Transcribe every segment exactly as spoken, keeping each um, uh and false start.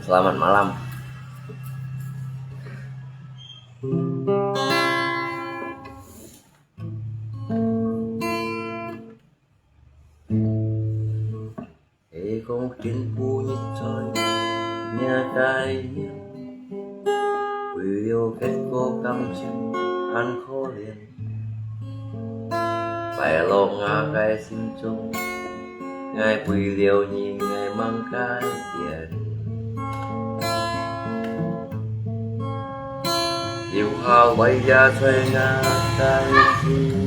Selamat malam. Hay講今晡日在若个夜，為了結果感情恁可憐。擺落吾个心中，𠊎為了你，𠊎吂改變。 留下來也在𠊎个心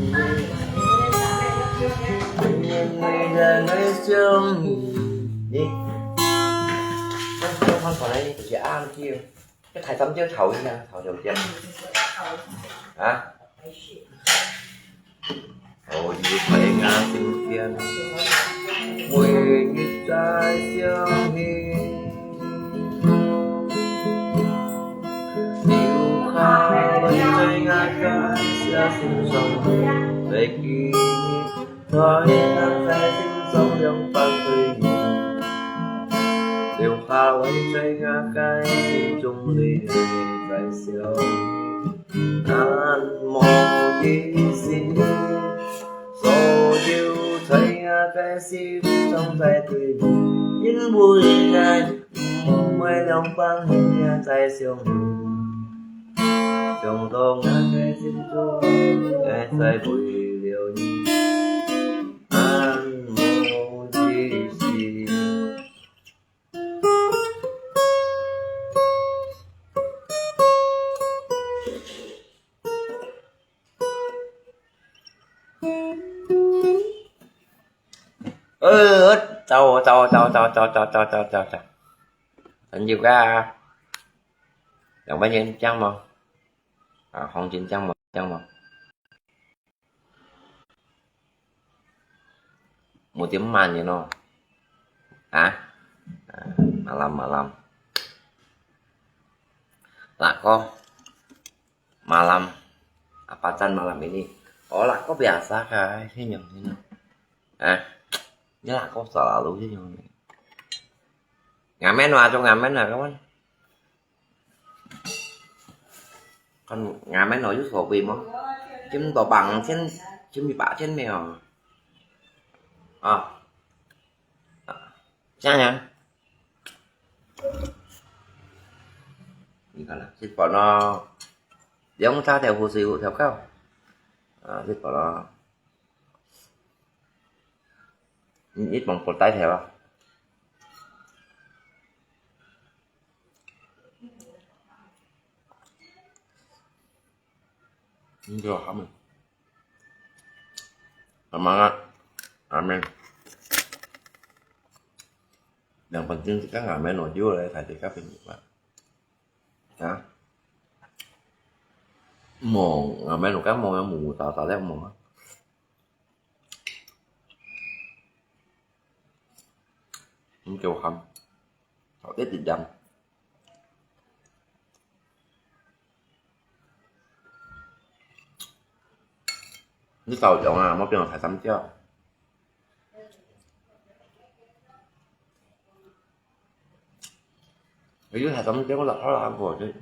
裡，永遠你也愛想你。你，那這樣看出來就是暗記，這台上就吵一下，吵就這樣。啊？ 哦，你在𠊎心間，每日在想你。留下來在𠊎个心上，在記憶，在𠊎个心上兩百歲你。留下來在𠊎个心中，你在想你。 難忘一息，所有在𠊎个心中在對你，因為𠊎毋會兩百年也在想你，想到𠊎个心中，𠊎在為了你，難忘一息。 呃，走哦，走哦，走，走，走。很久啊，兩百年這樣嗎？啊，黃金這樣嗎？這樣嗎？ 無點慢个咯。啊？啊，malam, malam. Lako, malam. Apa can malam ini? Oh, lako biasa kah, senyum, senyum. Ah, ini lako selalu senyum. Ngamen, wah, tu ngamen lah, kawan. Kan ngamen lo yu so bui mo. Chim to bang chen, chim bi ba chen me ho. Ah. Siang yang. Ni kan lah, sit po no. Yang ta theo hu si hu theo kau. Ah, sit po no. Ni ít mong po tai theo ah. Ini juga kami. Semangat. Amin. Yang penting sekarang ngamen lo juga lah, saya cakap ini, Pak. Hah? Mong, ngamen lo kan mong yang mong, tahu-tahu lah mong. 你叫喊，好，一直讲。你搞讲啊，莫变成海参椒。你海参椒，我老好难过去。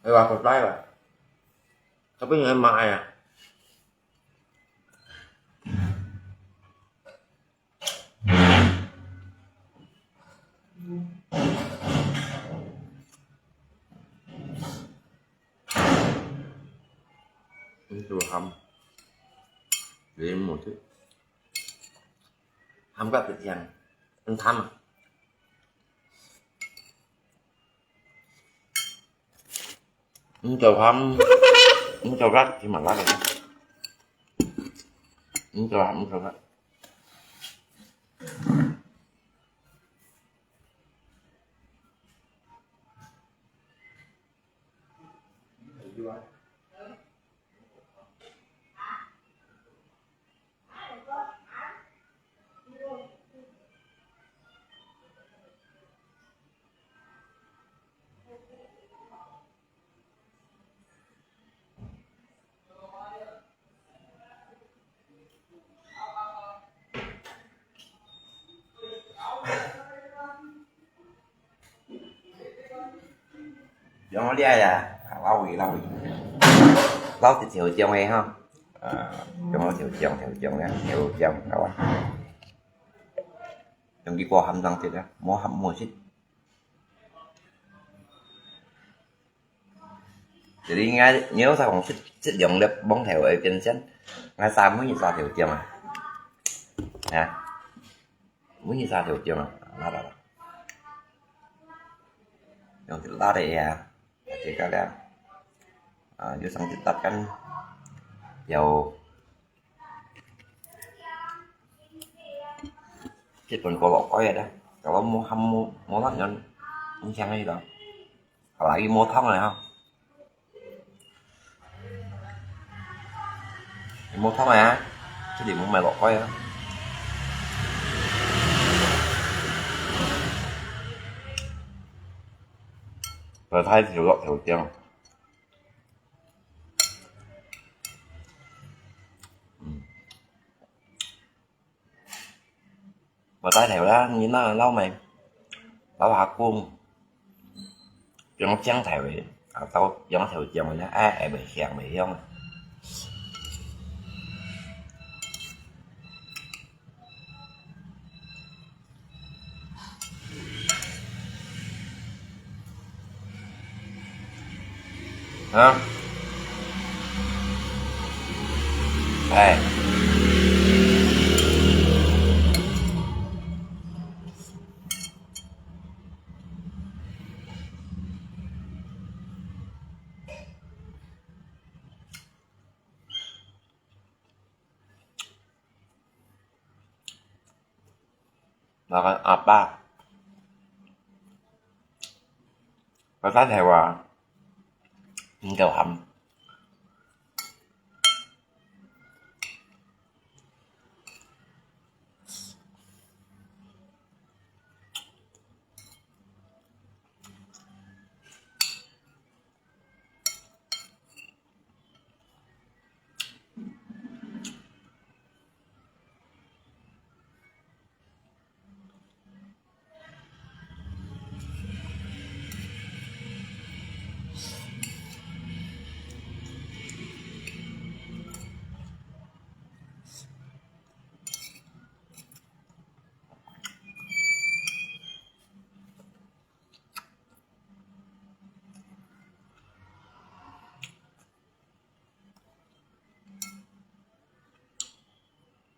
你話佢乖啊？佢邊有買啊？ 你就喊，你冇食，喊个不香，很淡啊。你就喊，你就辣，起碼辣个。你就喊，你就辣。 用好了呀，撈佢，撈佢，撈一條醬个哈，啊，用好條醬，條醬咧，條醬，好啊。用佢過鹹湯先啊，無鹹無食。 Jadi，𠊎，你有啥講食，食兩粒饅頭會變成，𠊎三每日三條醬啊。啊，每日三條醬啊，辣辣辣。用辣个啊，這個咧，啊，有上一搭跟，有，這本過落去个啦，kalau無鹹無，無辣，你，你聽得到。 好啦，佢無湯了哈。佢無湯了啊，這裡無買落去啊。白菜就落頭醬。嗯。 無帶頭啦，你那撈咩？撈下公，用青頭个，啊，到用頭醬个，哎，哎，袂香，袂香啊。啊？哎。 那個阿爸，阿爸係話，你就喊。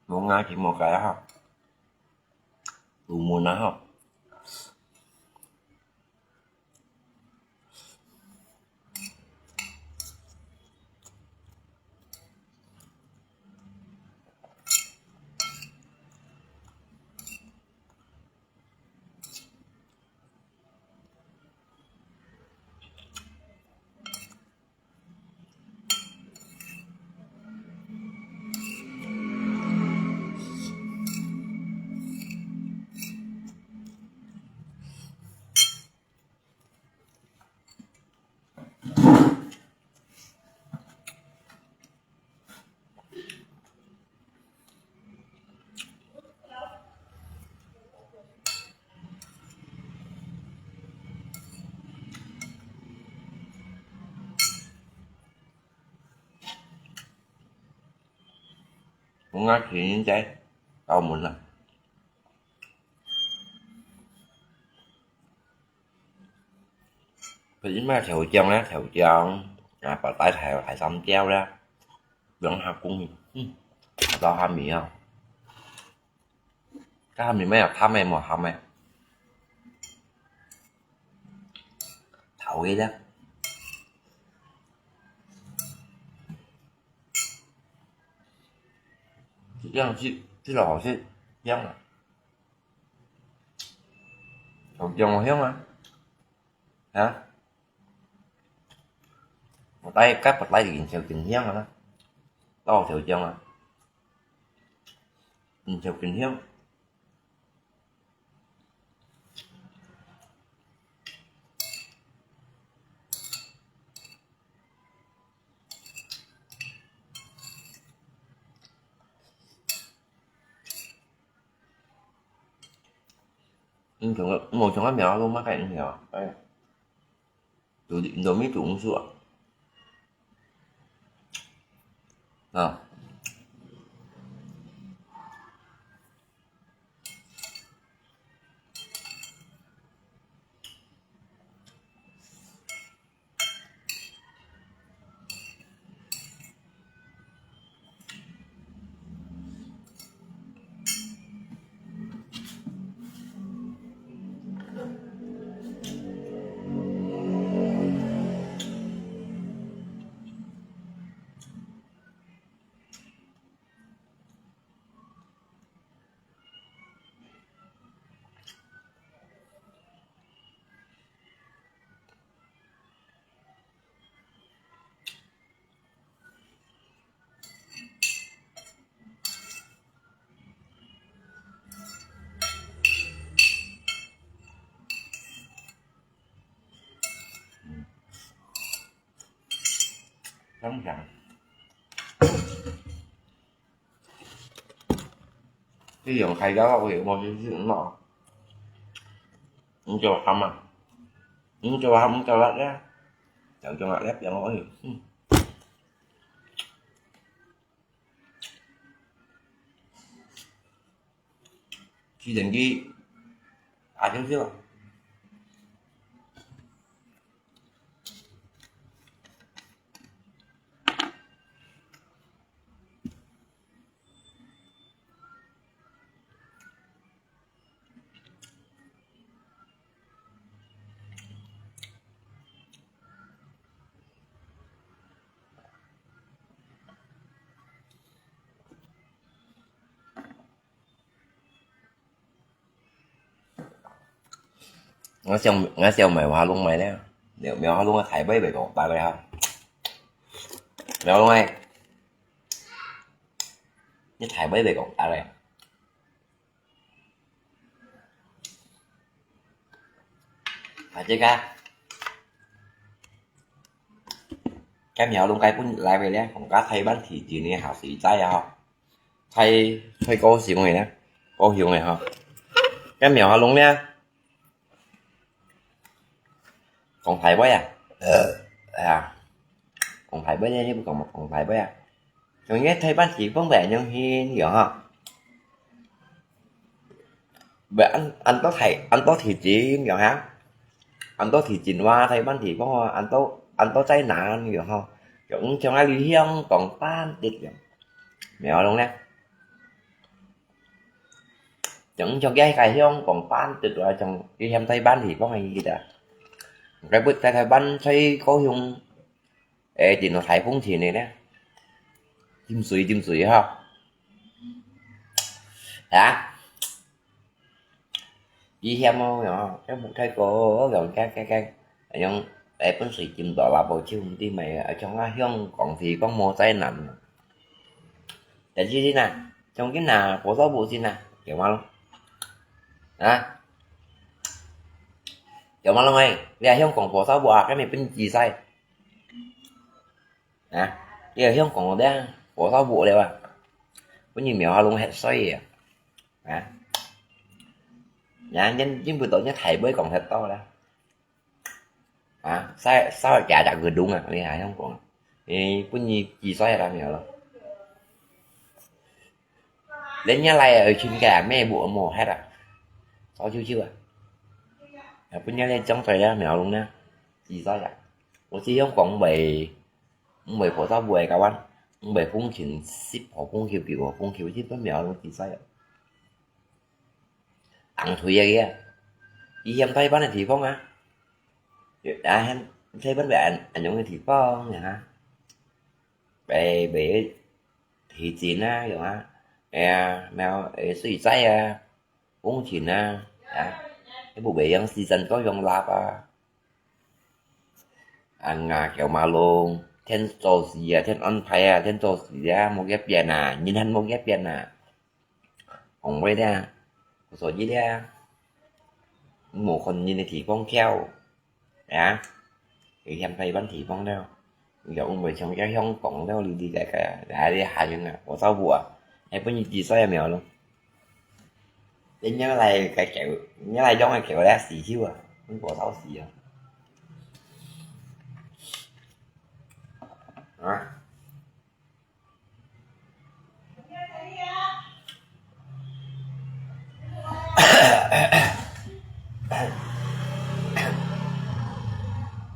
無牙齒無解啊吼，入門啊吼。無牙齒人在澳門啊。佢這擺調醬啊，調醬啊，白帶、大、大三椒啦，兩下公里，嗯，到下面啊，到下面咩有鹹个無鹹个，透个啦。 這樣去，這種好吃，香啊。好香，好香啊！啊？我帶，該不帶的，就真香啊！到好香啊！嗯，就真香。 你像个，無像个苗都嘛該樣啊，哎呀，都，都沒煮熟啊。啊。 香香。這種開銷我也無去試嘛。你叫我喊啊，你叫我喊，你叫我咧，就叫我咧，變我去，嗯。 自然佢下少少。 𠊎想，𠊎想買畫龍買咧，買畫龍个大杯袂講大杯哈。買畫龍个，你大杯袂講大杯。 啊，這個，該苗龍該本來回咧，講个台灣地震个下水災啊，吼。太，太高雄个咧，高雄个吼。該苗龍咧，講大話啊，呃，哎呀，講大話咧，你毋講，講大話啊。 像該台灣地方會恁樣形樣吼。會恁，恁多大，恁多地震樣哈。恁多地震哇，台灣地方啊，恁多，恁多災難樣吼。像，像該離鄉當單滴樣。苗龍咧。像，像該个香港班，就係像佢嫌台灣地方个意思啊。該不在台灣在高雄，誒，電腦台風天个呢，浸水浸水哈。啊？佢嫌哦，有，這木太高，有，該該該，用，誒，本水浸到啦，無就毋知咩，像啊香港地方無災難。但是呢，像今啊，火燒不行啊，有嗎咯？啊？有嗎咯？誒，你啊香港火燒不啊，該咪分你知晒。啊？你啊香港个火燒不了啊，分你苗下攏核衰啊。 啊？呀，人，人不到，人大尾講核到啦。啊，燒，燒假假个洞啊，你還想講？誒，分你知晒啦，了咯。人家來啊，全家咩無，無核啊，燒燒燒啊。啊，分人家將在啊，苗龍呢，知晒啊。我只想講袂，毋會火燒不會搞完，毋會風琴十號風球九號風球，這都苗龍知晒啊。 紅腿个个，佢嫌台灣个地方啊，啊，嫌台灣个恁，恁樣个地方啊，賣，賣地震啊，有啊，哎呀，苗，誒，水災啊，風情啊，啊，你不賣用時間夠用laptop啊。啊，啊，叫馬龍，天做事啊，天安排啊，天做事啊，無改變啊，人還無改變啊。 講話咧，所以咧，無看人个地方巧，啊，佢嫌台灣地方了，又毋會像這香港了，哩哩个个，啊，你還用啊，我照顧啊，還分你知晒苗咯。人家來个狗，人家來養个狗咧，死臭啊，你我燒死啊。啊。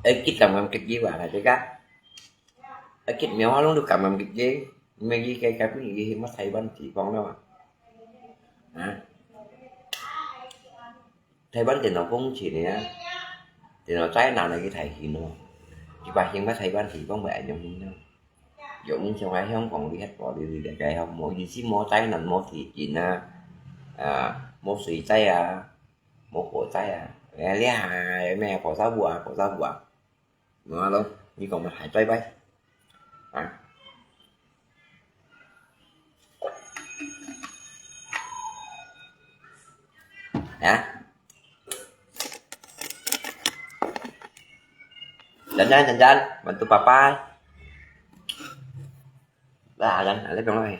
Ê, kít cảm cảm kịch gì vậy hả, cái gác? Ê, kít mèo hóa luôn được cảm cảm kịch gì? Mày ghi cái cái cái gì mà thầy văn chỉ con đâu à? Hả? Thầy văn thì nó cũng chỉ này á. Thì nó trái nào này cái thầy thì nó. Chỉ bà hiên bắt thầy văn thì con mẹ nhung nó. Dụ muốn trong ai không còn đi hết bỏ đi đi để cái không. Mỗi gì xí mỗi trái nằm mỗi thì chỉ là, à, mỗi suy trái à. Mô phổ chai à. Ê, lia, mẹ phổ giáo bùa, phổ giáo bùa. Nó lắm, như còn mà hãy chai bay. Hả? Hả? Chán chán, chán chán, mình tụi papa. Lah, kan, ada dong ai.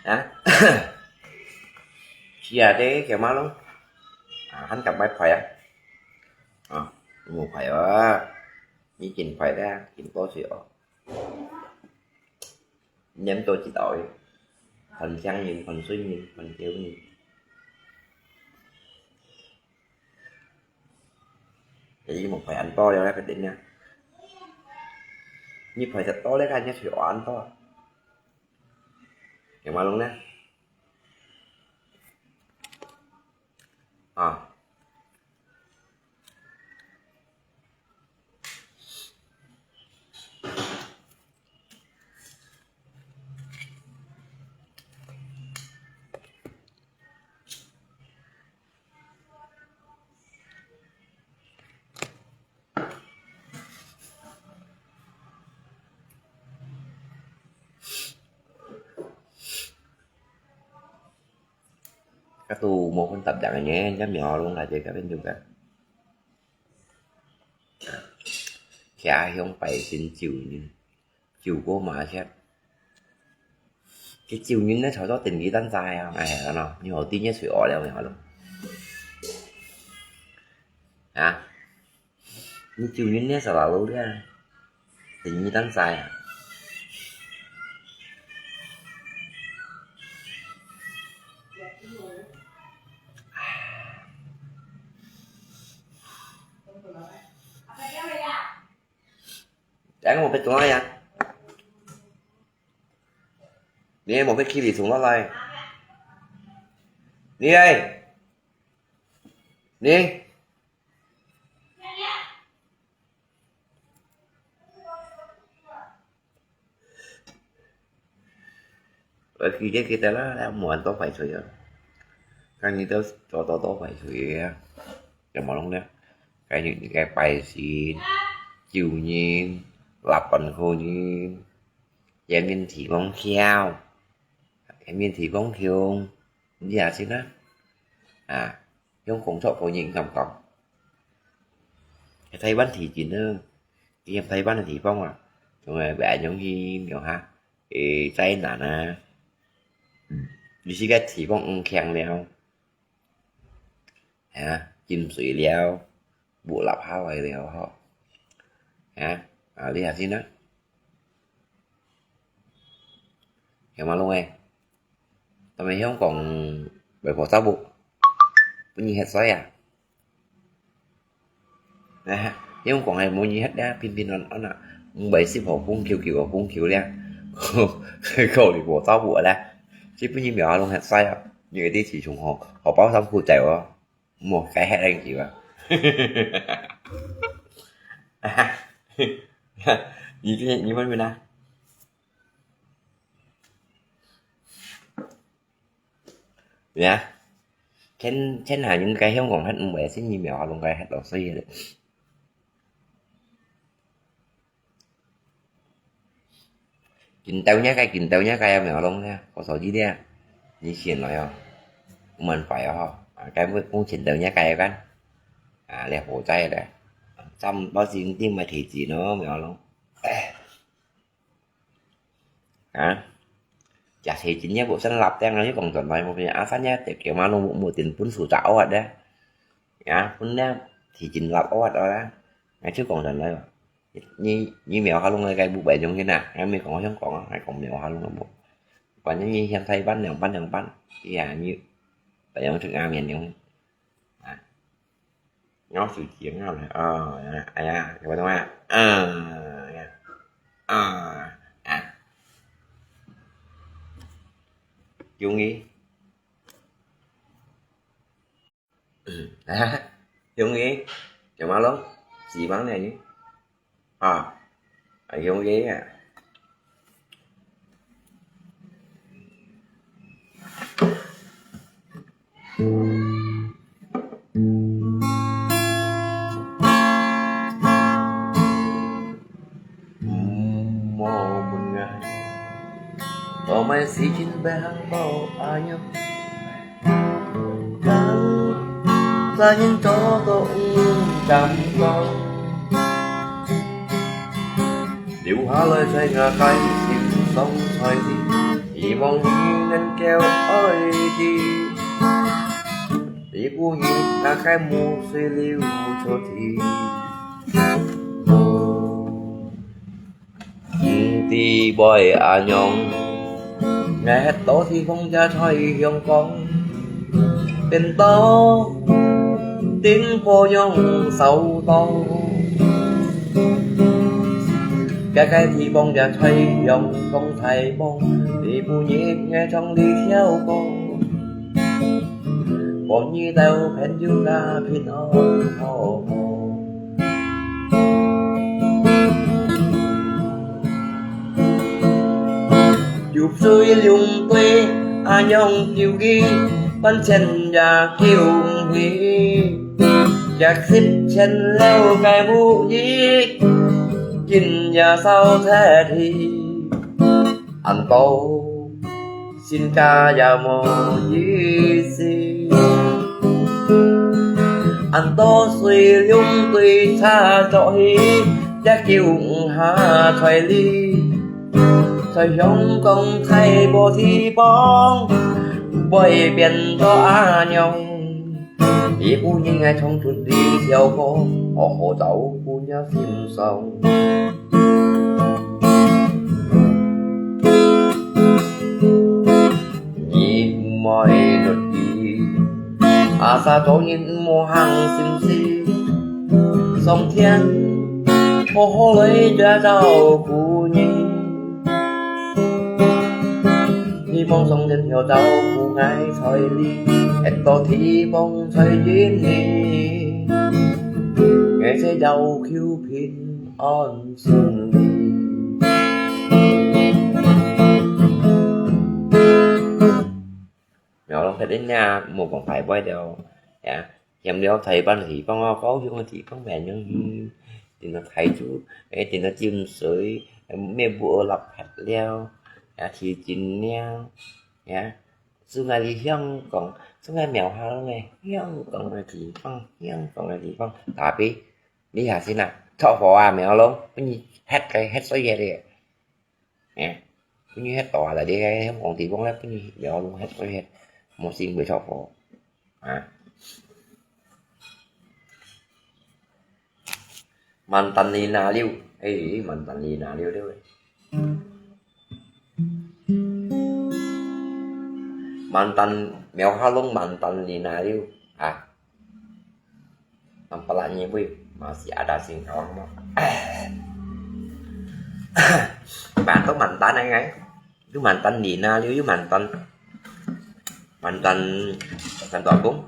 Hả? Chia thế kiểu máu lắm. À, hẳn cặp bái phải à? À, ngủ phải à? Như chỉnh phải ra, chỉnh có gì à? Ném tôi chỉ tội. Phần chăng nhìn, phần suy nhìn, phần chiều nhìn. Jadi một phải ăn to cho nó phải đến nha. Như phải thật to đấy, anh nhớ phải ăn to. Cái mà luôn nha. À. Các tu một con tập đặng nhé, nhắm nhỏ luôn là chơi các bên dùng cả. Khá hiông bảy chín chiều như. Chiều cô mà chết. Cái chiều như nó thảo gió tình lý tan dài à, ai hả nó, như họ tin nhé sủi ỏi leo nhỏ luôn. Hả? Như chiều như nó sao bảo luôn đấy. Tình lý tan dài à. 等下無必做呀。你無必去你從落來。你哎，你。 我記得記得啦，無恁多壞水啊。該日都做到多壞水个啊，有無弄呢？該日个拜神、救人、立辦好人，人民地方跳，人民地方跳，你也信啊？啊，用工作个人敢講？台灣地震啊， 佢在台灣个地方啊，從來會恁樣去，有哈，會災難啊。嗯，你這個地方毋強了，啊，浸水了，屋塌下來了吼。啊，啊，你也信啊？有無弄誒？但係香港外婆走步，分你歇衰啊！ 哎，因為講係無人歇咧，平平安安啊，毋會十號風球、九號風球咧，靠你無走步咧。這本你苗下攏歇晒啊，你有啲自從吼，荷包衫褲走哦，莫該歇恁久啊。你這你問問啊？ 呀，前前下人該香港還毋會先疫苗啊，攏該還落水个。見到若个，見到若个啊，苗攏咧，我手機咧，你先來哦，毋慢快哦，啊，該目目前到若个个，啊，咧火災咧，差毋多先定个提前咯，苗攏。 啊，食西芹也無算立定啊，你講轉來，無變阿三也特叫嘛，攏無無定本事炸惡咧。啊，本來西芹立惡啦，𠊎就講轉來，你你苗下攏該無白用个呐，𠊎毋講香港啊，𠊎講苗下攏無。反正你現在搬兩搬兩搬，哎呀，你白用出阿面用。 啊，咬手指，咬了，哦，哎呀，有个东西啊，嗯，呀，啊，啊，容易，嗯，啊，容易，有吗咯？希望呢？ 啊，啊，容易啊。莫問𠊎，做麼事情會行到恁樣。 但人做到毋敢講，留下來在𠊎个心上在你，希望你能夠愛知，你不願𠊎个目水流出去。 毋知會恁樣，𠊎歇到地方也在香港，變到頂破樣掃到。該个地方也在香港大房，你不願𠊎從你跳過。 保你兜朋友啊平安好好。有水龍對恁樣救佢，半千也救毋起，幾十千樓个屋宇，今也燒忒去。 恁多身家也無意思，恁多水龍對差著去，也救毋下在你。在香港大房地方，會變到恁樣。 你不應該衝出你條歌，好好照顧若心傷。你毋愛落地，阿爸做人毋好行心事，上天好好來照顧你。希望上天曉照顧𠊎在這，很多地方在這裡，𠊎只要求平安順利。苗龍佢等呀，莫講大話了，呀，嫌了大灣个地方啊，高雄个地方，還有去，等到台州，誒，等到金水，誒，咩無落拍了，呀，去盡了，呀，所以𠊎去香港，所以𠊎苗下龍个香港个地方，香港个地方，tapi，你下先啊，著火啊，苗龍，分你歇个，歇水歇个。 誒，分你歇到啊，來，你該香港地方咧，分你苗龍歇，歇，無事會著火啊。Mantan Lina Liu，誒，Mantan Lina Liu，對不對？Mantan，苗下龍Mantan Lina Liu啊。 Nampak lah nyi bui, masih ada singkawang mo. Bantu mantan ai ngai. Itu mantan Lina Liu, itu mantan, mantan Santo Agung.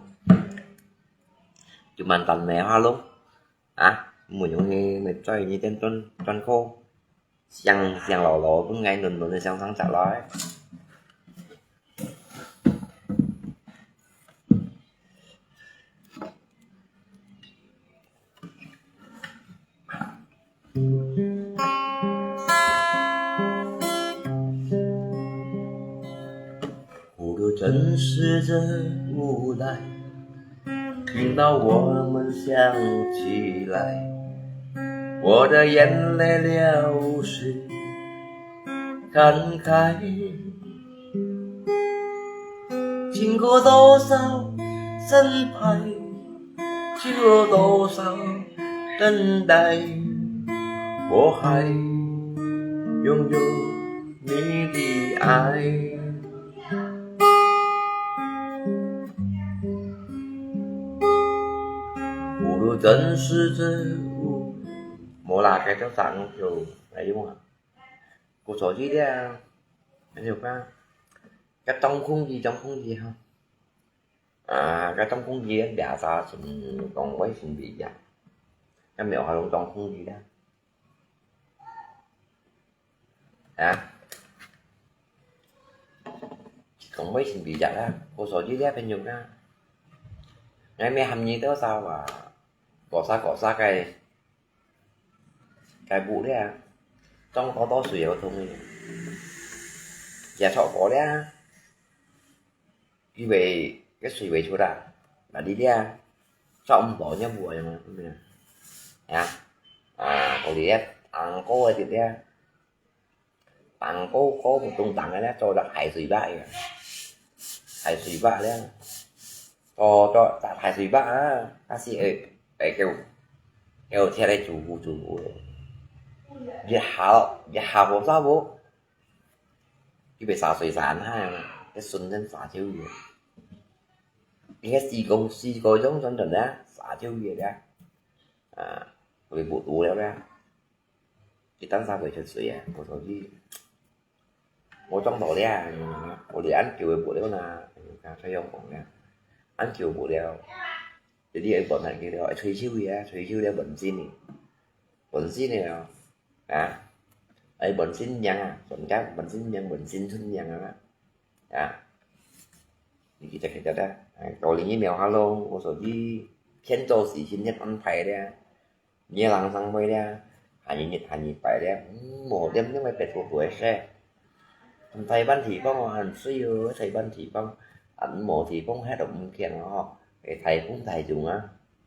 Itu mantan Maya Halong. Ah, mùi yung ni, mùi choi ni tên tuan, tuan khô. Siang, siang lò lò, bưng ngai nùn nùn, siang sang chak lòi. 呼噜正是这无奈，听到我们想起来，我的眼泪流水。 看开。经过多少深海，经过多少等待，我还拥有你的爱。无论真实真无，无啦，该叫啥物叫，哎呦啊！ Cô sổ gì đấy à? Anh hiểu không? Cái trong không khí, trong không khí hả? À, cái trong không khí đấy, biasa sum, trong bếp sum bị giặc. Cái mèo Hà Nội trong không khí đấy. Hả? Trong bếp sum bị giặc á. Cô sổ gì đấy, anh hiểu không? Ngày mai hầm gì đó sao à? Có sao, có sao cái Cái bụi đấy à? Trong có to sủi ở thùng này. Giả thọ có đấy à? Cái về, cái sủi về chuột à? Là đi đấy à? Cho ông bỏ nhá bùa rồi mà. Hả? À, có lý đấy. Ăn cô ấy thì đấy à? Tang có, có một tung tang cái đấy, cho đặt hải sủi bạ kìa. Hải sủi bạ đấy. Cho, cho, đặt hải sủi bạ á. Bác sĩ ơi, ơi, kêu, kêu theo đây chủ, chủ, chủ. Dễ hảo, dễ hảo không sao bố. Cái bị xả sủi sản ha, cái xuân đến xả thiếu gì. Cái xì công, xì công giống trong trần đấy, xả thiếu gì đấy. À, cái bị bộ tù leo đấy. Cái tán sao phải thật sự à, có sao chứ. Có trong đó đấy à, có đi ăn kiểu bộ leo là, cái sao không còn nè. Ăn kiểu bộ leo. Jadi ai buat nak kira, ai chui chui ya, chui chui ya bận xin ni. Bận xin ni ya. À. Ai bận xin nhang à, bận cái bận xin nhang, bận xin sun nhang à. À. Ni kita kita dah. Ai, kau ni mèo Halong, có sao chứ. Khen cho sĩ xin nhất ăn phải đấy à. Nhớ lăng sang môi đấy à. Hai nhị nhị, hai nhị phải đấy à. Mổ đêm nhưng mà phải thuộc tuổi xe. Thái Văn Thị Phong hẳn suy ơ, Thái Văn Thị Phong. Ăn mổ Thị Phong hết động kiêng ho. Cái Thái Phong Thái Dũng á,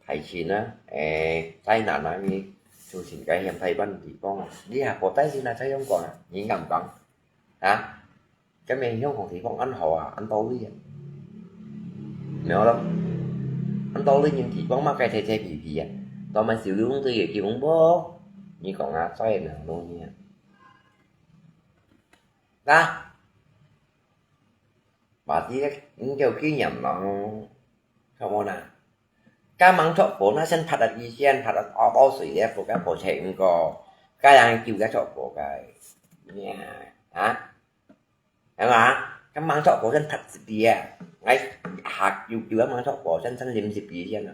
Thái Chin á, ê, Thái Nam á, mi, chú xin cái hiểm Thái Văn Thị Phong á. Đi hả, có Thái Chin á, Thái Phong còn á, nhìn ngắm vắng. Hả? Cái mình hiếu của Thị Phong ăn hổ à, ăn tàu đi à. Nhớ lắm. Ăn tàu đi nhưng Thị Phong mà cái thầy thầy phì phì à. Tao mà xíu lũ tôi vậy thì cũng bố. Nhìn còn ngã xoay nè, luôn nha. Đó. Bà tí đấy, những kiểu kỷ niệm nó không có nào. 該吂著火，那先拍了一線，拍了二包水咧，火該火切毋過，該樣救該著火該。呀，啊？係嘛？該吂著火先拍一邊啊，𠊎下救救該吂著火先先淋一邊先啊。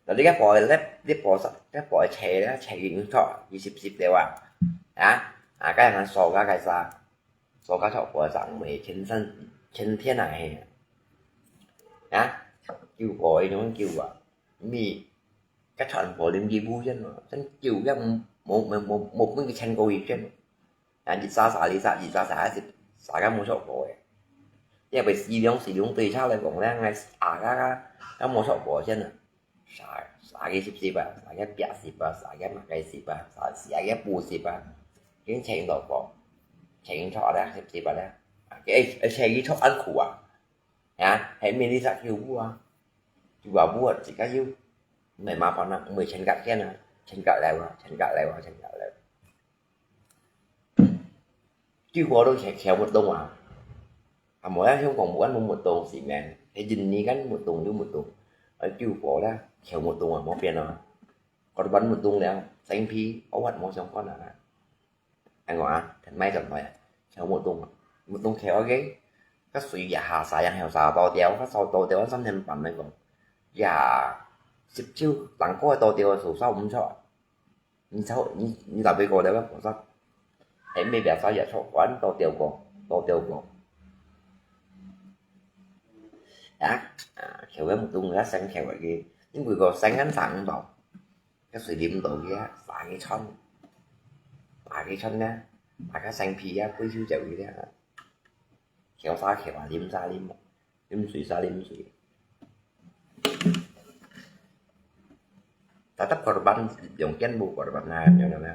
那你該火咧，你火上，該火切咧，切佢著，佢濕濕了啊，啊？啊，該樣掃該該沙，掃該著火上，毋會全身全天啊係啊。啊？救火一種救啊，你 該全部淋佢烏煙咯，真久也無無無無無分佢清過一遍。啊，一儕儕，一儕一儕儕，係儕个無著火个。因為四兩四兩對差來講咧，𠊎啊个个个無著火先啊，儕儕个濕濕啊，儕个壁濕啊，儕个麼个濕啊，儕儕个布濕啊，緊清到火，清出來濕濕啊咧，啊，而而且佢出恁苦啊！ 呀，係面你煞救烏啊，救啊烏啊，自家救，毋係麻煩啊，毋係全家見啊，全家來啊，全家來啊，全家來。救火都牽牽活動啊，啊，無啊，香港無恁無活動事咩？係印尼間活動有活動，啊，救火啦，牽活動啊，無變啊。Korban活動了，生皮，我無相關啊。 恁講啊，買轉來啊，牽活動啊，活動牽OK，該水也下晒，然後晒到掉，該晒到掉，三天半來講，也十手，人過到掉个手燒毋著啊。你燒，你你特別過了个菩薩，係咩別燒也著，還到掉過，到掉過。啊，啊，牽个活動也生牽个，因為個生緊生毋到。 該水淋到佢啊，三个村，八个村呢，大家生皮啊，歸手走佢啊，撿沙撿啊，淋沙淋，淋水沙淋水。Tetap korban，用肩部korban啊，有没有？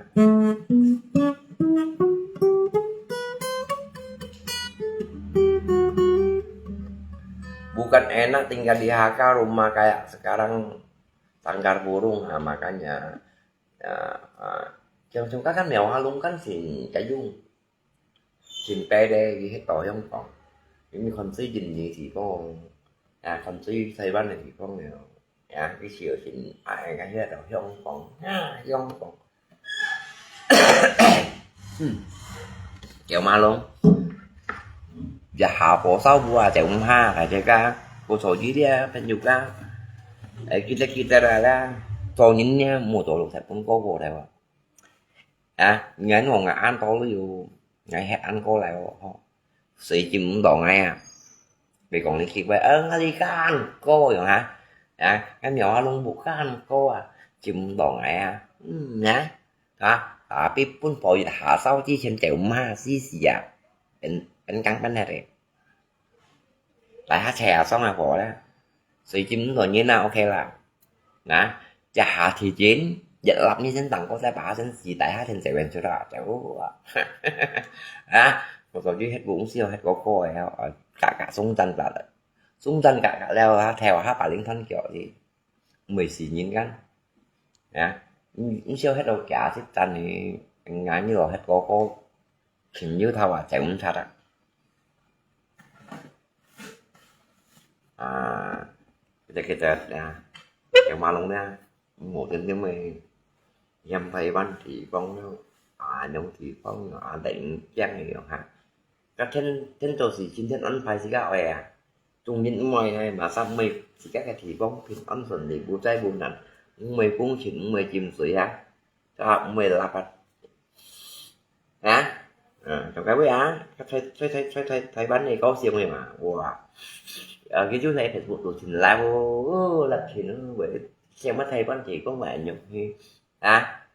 Bukan enak tinggal di H K rumah kayak sekarang sanggar burung, ha, makanya, ya, ha, 像像該个廟下弄間先該用，先擺咧，佢去到香港，因為看最近个地方，啊，看最西灣个地方了，啊，佢小心，啊，該去到香港，啊，香港。 嗯，叫馬龍，一下火燒屋啊，就毋怕，大家家，我坐住咧，朋友家，哎，記得記得啦啦，做人呢，莫做六十分過過了啊。啊，你看我俺安到了有，俺還安過來哦，吼。 水浸毋到𠊎啊。你講你奇怪，呃，𠊎哩敢過樣哈？啊，𠊎廟下弄屋敢過啊，浸毋到𠊎啊。嗯啊，啊，tapi分火一下燒之前就毋怕死死啊，變變乾乾忒咧。來下車啊，上下火咧，水浸毋到人啊，OK啦。 啊，一下地震，一粒你先當過再把它先洗，大下先洗完出來，就好啊。啊，我說你迄公司有迄個歌个，啊，嘎嘎送讚嘎了，送讚嘎嘎了，啊，跳下把零團叫你，毋會死人間。啊，你你笑迄個價值讚你，人家你落迄個歌，琴有頭啊，就毋差啦。 啊，kita-kita啊，有馬龍呢，無真正个，嫌台灣地方了，啊，用地方啊，等驚个樣哈。該天天做事，今天安排自家愛啊，中日毋愛呢，馬上毋愛自家个地方平安順利，無災無難，毋會風塵，毋會浸水啊。 啊，毋會啦吧？啊？啊，上個月啊，在在在在在在台灣个高雄个嘛，哇！啊，佢就在Facebook度尋來哦，哦，立群哦，喂，想乜台灣地方買肉去啊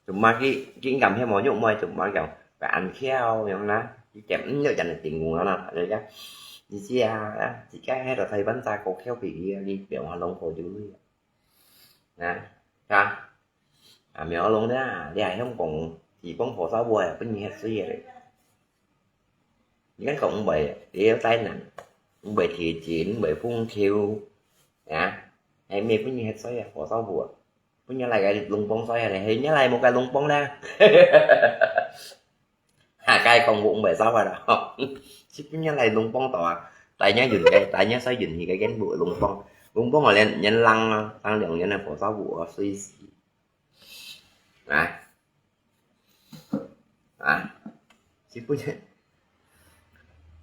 ？Cuma佢佢感覺無肉賣，cuma講，佢安翹樣啦，佢點毋有人定我啦，大家，你知啊，自家喺度台灣揸高翹皮啊，你變化攏過去啊，啊？ 啊，苗龍呢，你還想講地方火燒屋啊，分你歇水个咧。你敢講毋會，你有災難，毋會地震，毋會風球，啊，還毋會分你歇水啊，火燒屋啊，分你來个龍幫水啊咧，係你來無个龍幫咧。哈，該講我毋會燒啊啦，吼。這邊人來龍幫到啊，大家運个，大家使運氣个，跟我龍幫，攏幫𠊎連，連冷啊，冷兩年个火燒屋啊，水死。啊，啊，這半日，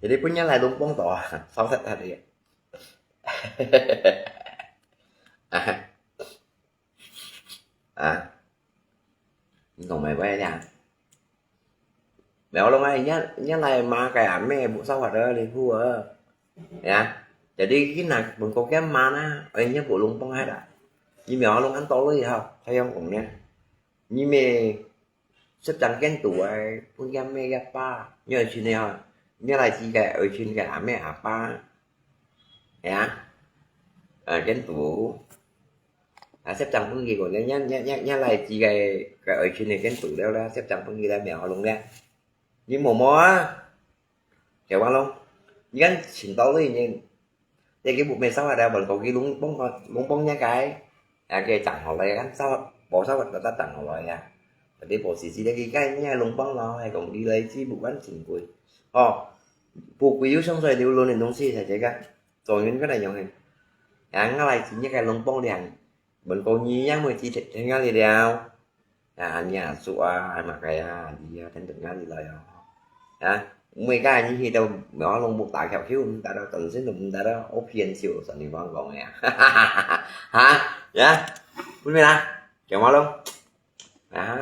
這日半夜來攏幫到啊，燒煞煞个。啊，啊，你講麼个呀？ Mèo lông ai, nhớ, nhớ lại mà cái à, mẹ bố sao hoạt ở đi phu ở. Ya, jadi khi nào mình có cái mà na, ai nhớ bố lông bông hai đã. Như mèo lông ăn to lưỡi hả, thấy không cũng nhớ. Như mẹ xếp chắn kén tủ ai, phun cái mẹ cái pa, nhớ ở trên này hả. Nhớ lại chỉ cái ở trên cái à, mẹ à pa. Ya, ở kén tủ. À, xếp chắn phun gì của nhớ, nhớ, nhớ, nhớ, nhớ lại chỉ cái, cái ở trên này kén tủ đeo đó, xếp chắn phun gì là mèo lông đeo. Như mổ mò á, kéo băng lông. Như ăn chỉnh tao lưỡi như. Để cái bụng mẹ sao hạt đeo bẩn có cái lông bông, lông bông nhá cái. À, cái chẳng hổ lại ăn sao, bỏ sao hạt ta chẳng hổ lại à. Để bỏ xì xì để cái cái nhá lông bông lo, hay còn đi lấy chi bụng ăn chỉnh quỷ. Ồ, bụng quỷ yếu xong rồi, nếu luôn nên đông xì, thầy thấy cái. Rồi những cái này giống hình. À, ngã lại chỉ nhá cái lông bông đi hàng. Bần cô nhi yang mười chi thịt thịt ngã đi đeo. À, nhà sủa, ai mà cái à, đi à, thịt ngã đi lời à. À, mười cái như hi đâu, nó lông bột tá kẹo khiu, ta đâu tận xin lông ta đâu, ốp hiền siêu, sẵn đi vong vong nè. Hả? Dạ? Bún mì nè? Kéo máu lông? À,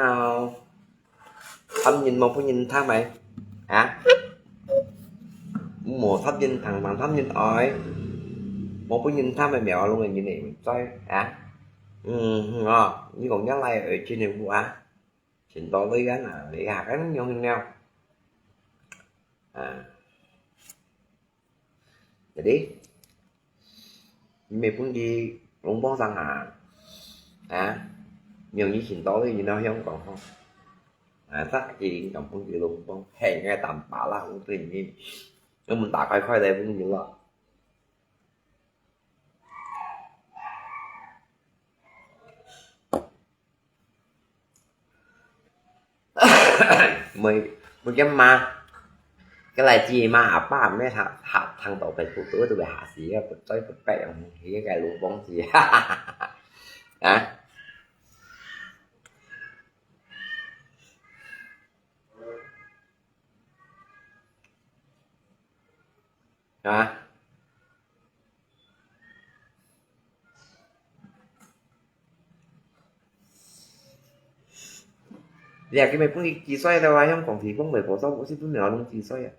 thăm nhìn một phút nhìn thăm mày. Hả? Một thăm nhìn thẳng bằng thăm nhìn ói. Một phút nhìn thăm mày mèo lông này nhìn này, coi. Hả? Ừ, ngon. Như còn nhớ lại ở trên này vụ á. Chỉnh to lưới gắn à, để hạt gắn nhau như nhau. À. Jadi, mẹ phun đi lông bông sang hả? Hả? Nhiều như chỉnh to lưới như nó hiông còn không? À, chắc gì chồng phun đi lông bông. Hẹn ngay tầm bả là cũng tình như. Nó mình đã khai khai đây phun như lọ. Mười, mười cái mà. Cái này chỉ mà à, ba mẹ hạ, hạ thằng tàu phải tụt tụt tụi bé hạ xí á, bật trói bật bẹ, cái cái lũ bóng gì. Hả? Hả? Liak ki mei pung ki soi da wa hiong kong ti pung mei po so bu si pun mèo lung ki soi a.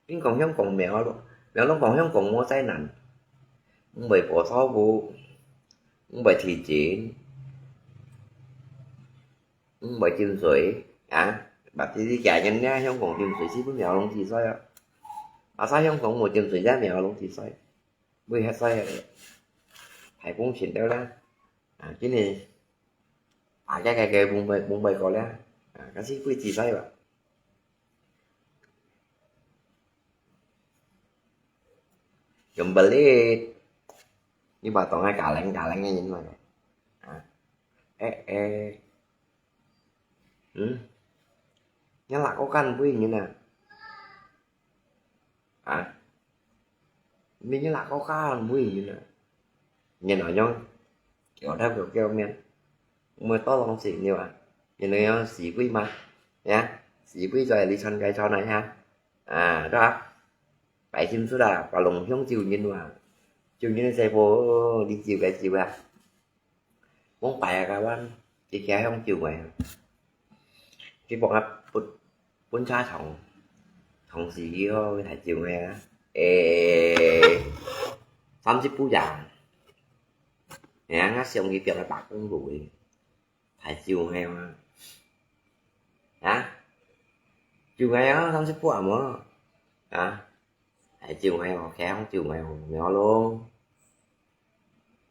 Kin kong hiong kong mèo lo. Mèo lung kong hiong kong mo sai nan. Mei po so bu. Mei ti jin. Mei jin sui. A. Bap ti ti kia nyan nia hiong kong jin sui si pun mèo lung ki soi a. A sa hiong kong mo jin sui ya mèo lung ki soi. Bui het sai. Hai pung chin deu la. A, kini. A, cái cái cái bung bai, bung bai ko la. A, cái si bui chi sai ba. Kembali. Ni ba tong ai ka leng ka leng ni ma. A. Eh, eh. Hmm. Nya la ko kan bui ni na. Hả? Mình như là có cá ăn bùi như nè. Nhìn nó nhông. Kiểu đáp kiểu kiểu miệng. Mười to lòng xỉ nhiều à. Nhìn nó nhông xỉ bùi mà. Nhá. Xỉ bùi rồi lý chọn cái cho này ha. À, đó. Bảy chim suốt à. Và lòng hiông chiều nhìn mà. Chiều nhìn xe vô. Đi chiều cái chiều à. Mông pai ka wan, ki kia hiong chiu ngai. Ki pok ap put, pun cha chong, chong si ki ho, thai chiu ngai a. Ê, sam si pu ya. Nè, ngã siông ki piang a bak kung lui. Thai chiu ngai ma. Hả? Chiu ngai a, sam si pu a mo. Hả? Thai chiu ngai ho, khéo chiu ngai ho, mèo lông.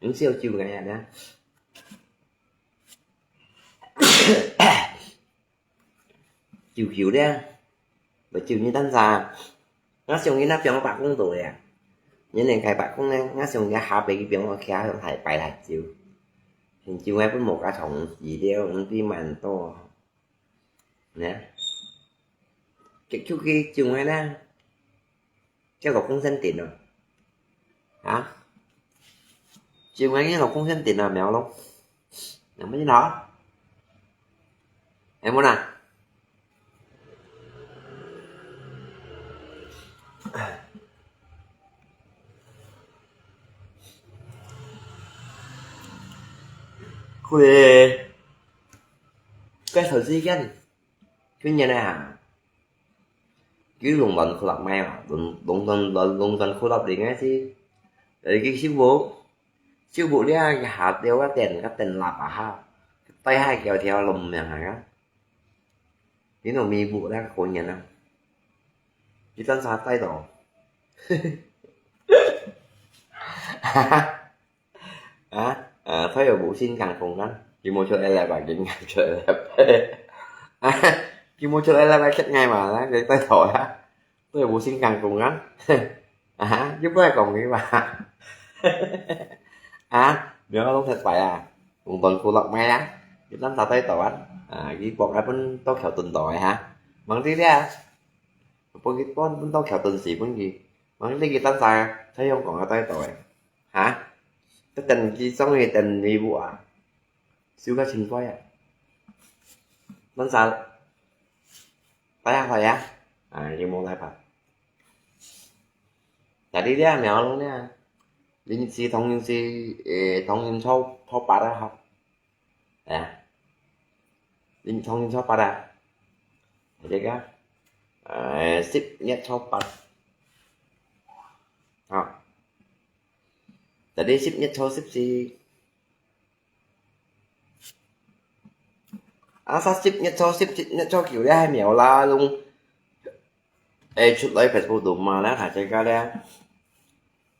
Hứng siêu chiu ngai a nè. Chiu kiu đe. Bơ chiu ni tan sa. Ngã siông ni na piang bak kung tu ya. Ni neng kai bak kung nè, ngã siông ni ha bei ki piang lo kia thai pai thai chiu. Hứng chiu ngai pun mo ka chong si đeo, hứng ti man to. Nè. Ki kiu ki chiu ngai nè. Kiu ko kung sen tin lo. Hả? 今晚你老公先点了苗咯，能不能好？哎，莫娜，佢該手机干，去年的啊，佢弄乱褲落咩啊，弄弄乱弄乱褲落嚟个是，呃，佢媳婦。 就屋了，佢下掉个電，个電laptop啊，帶下佢條龍命啊，佢都咪屋了，過年啊，佢單啥帶到？啊，呃，他又無心肝公啊，佢無出來了吧，佢應該出來了。啊，佢無出來了吧，佢愛嘛，佢帶到啊。 對，無心肝公啊。啊，又毋會講佢嘛。啊，苗攏失敗啊，用斷褲落咩啊？佢單啥帶到啊？啊，佢บอกให้分到橋墩到个哈。望知了，分佢分分到橋墩時分佢，望知佢單啥在香港个帶到个。哈？這等佢終於等你屋啊，收个清快啊。單啥 大家好呀，啊，你莫害怕。Jadi dia苗龍呢，臨時同臨時，誒，同臨初初八啊，哈。哎呀，臨同臨初八啊。這個，誒，十月初八。啊。Jadi十月初十四， 啊，十月初十、十月初九了，還苗啦，攏，誒，出來Facebook度嘛，了，大家个了。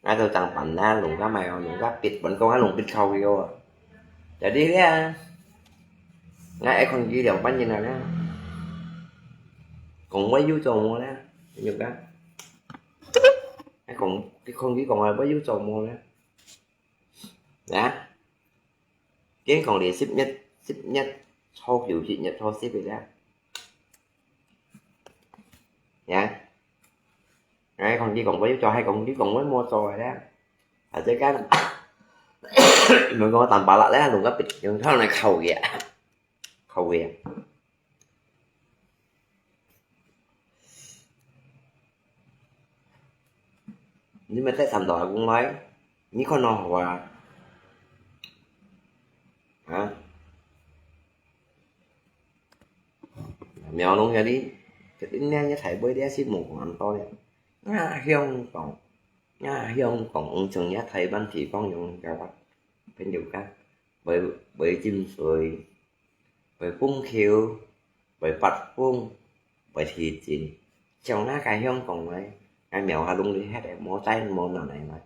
𠊎都正辦啦，弄个買哦，弄个必，本講啊，弄必靠佢哦。Jadi了，𠊎愛看佢兩班人啊了。講話又做麼了，有个。愛講，佢看佢講話，話又做麼了。啊？ 今講你十月，十月初九、十月初十个了。呀，哎，講你講話又做，還講你講話無做个了。啊，這個，你講我當巴拉了，弄个別，用佢來考佢啊，考佢啊。 你乜得三到阿公來，你看到好啊？啊？苗龍个哩，佢應該也大杯了，係無講恁多了。啊，香港，啊，香港，毋像也台灣地方用个話，朋友講，會，會浸水。 會崩橋，會發風，會地震。像那個香港个，該苗下攏你歇个，無災無難个嘛。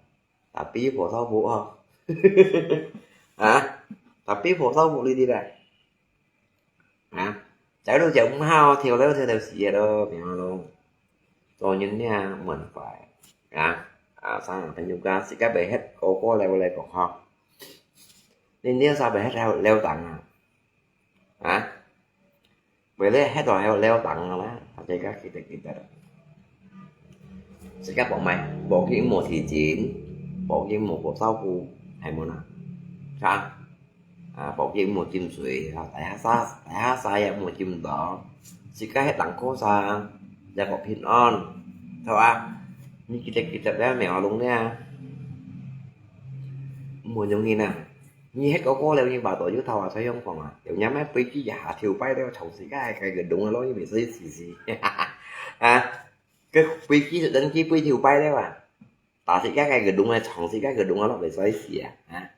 Tapi火燒屋哦。啊？Tapi火燒屋你知啦？啊？走路就毋好，跳樓跳到死个咯，苗咯。做人呢，無辦法。啊？啊，生朋友家，自家袂歇，個個來來講吼。你你啥袂歇了，了當啊？ 啊？Boleh，歇到了了當个啦，大家記得記得。自家บอกใหม่，北京無地震，北京無火燒屋，係無啦？係啊？啊，北京無浸水，啊，大下沙，大下沙也無浸到，自家歇當過山，也過平安，係吧？你記得記得了，苗龍呢？無容易啊。 你歇个過了，你話到有頭啊，在香港啊，有人買飛機也下跳擺了，從自家个个洞啊，落去袂使死死。啊，个飛機直升機飛跳擺了啊，打自家个个洞啊，從自家个洞啊，落袂使死啊，啊，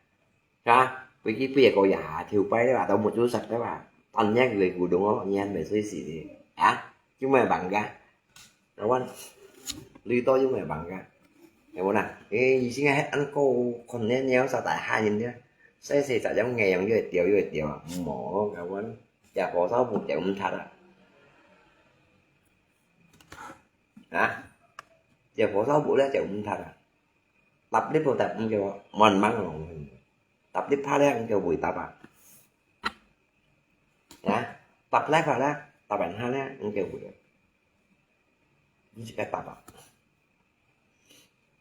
係吧？飛機飛个个也下跳擺了啊，都沒做實了啊，但你个个洞啊，落你還袂使死的，啊，就莫辦个。 Kawan，你到有咩辦法？係無啦？誒，以前係恁个，可能你有啥大下人咧，細細隻種个樣又會掉又會掉啊，無，kawan，這火燒屋就毋得啊。啊？這火燒屋咧就毋得啊。Tapi lipat tak mungkin manmang. Tapi lipat咧就會答啊。啊？Tapi lipat咧，tapi下咧，就會。 你自家答啊。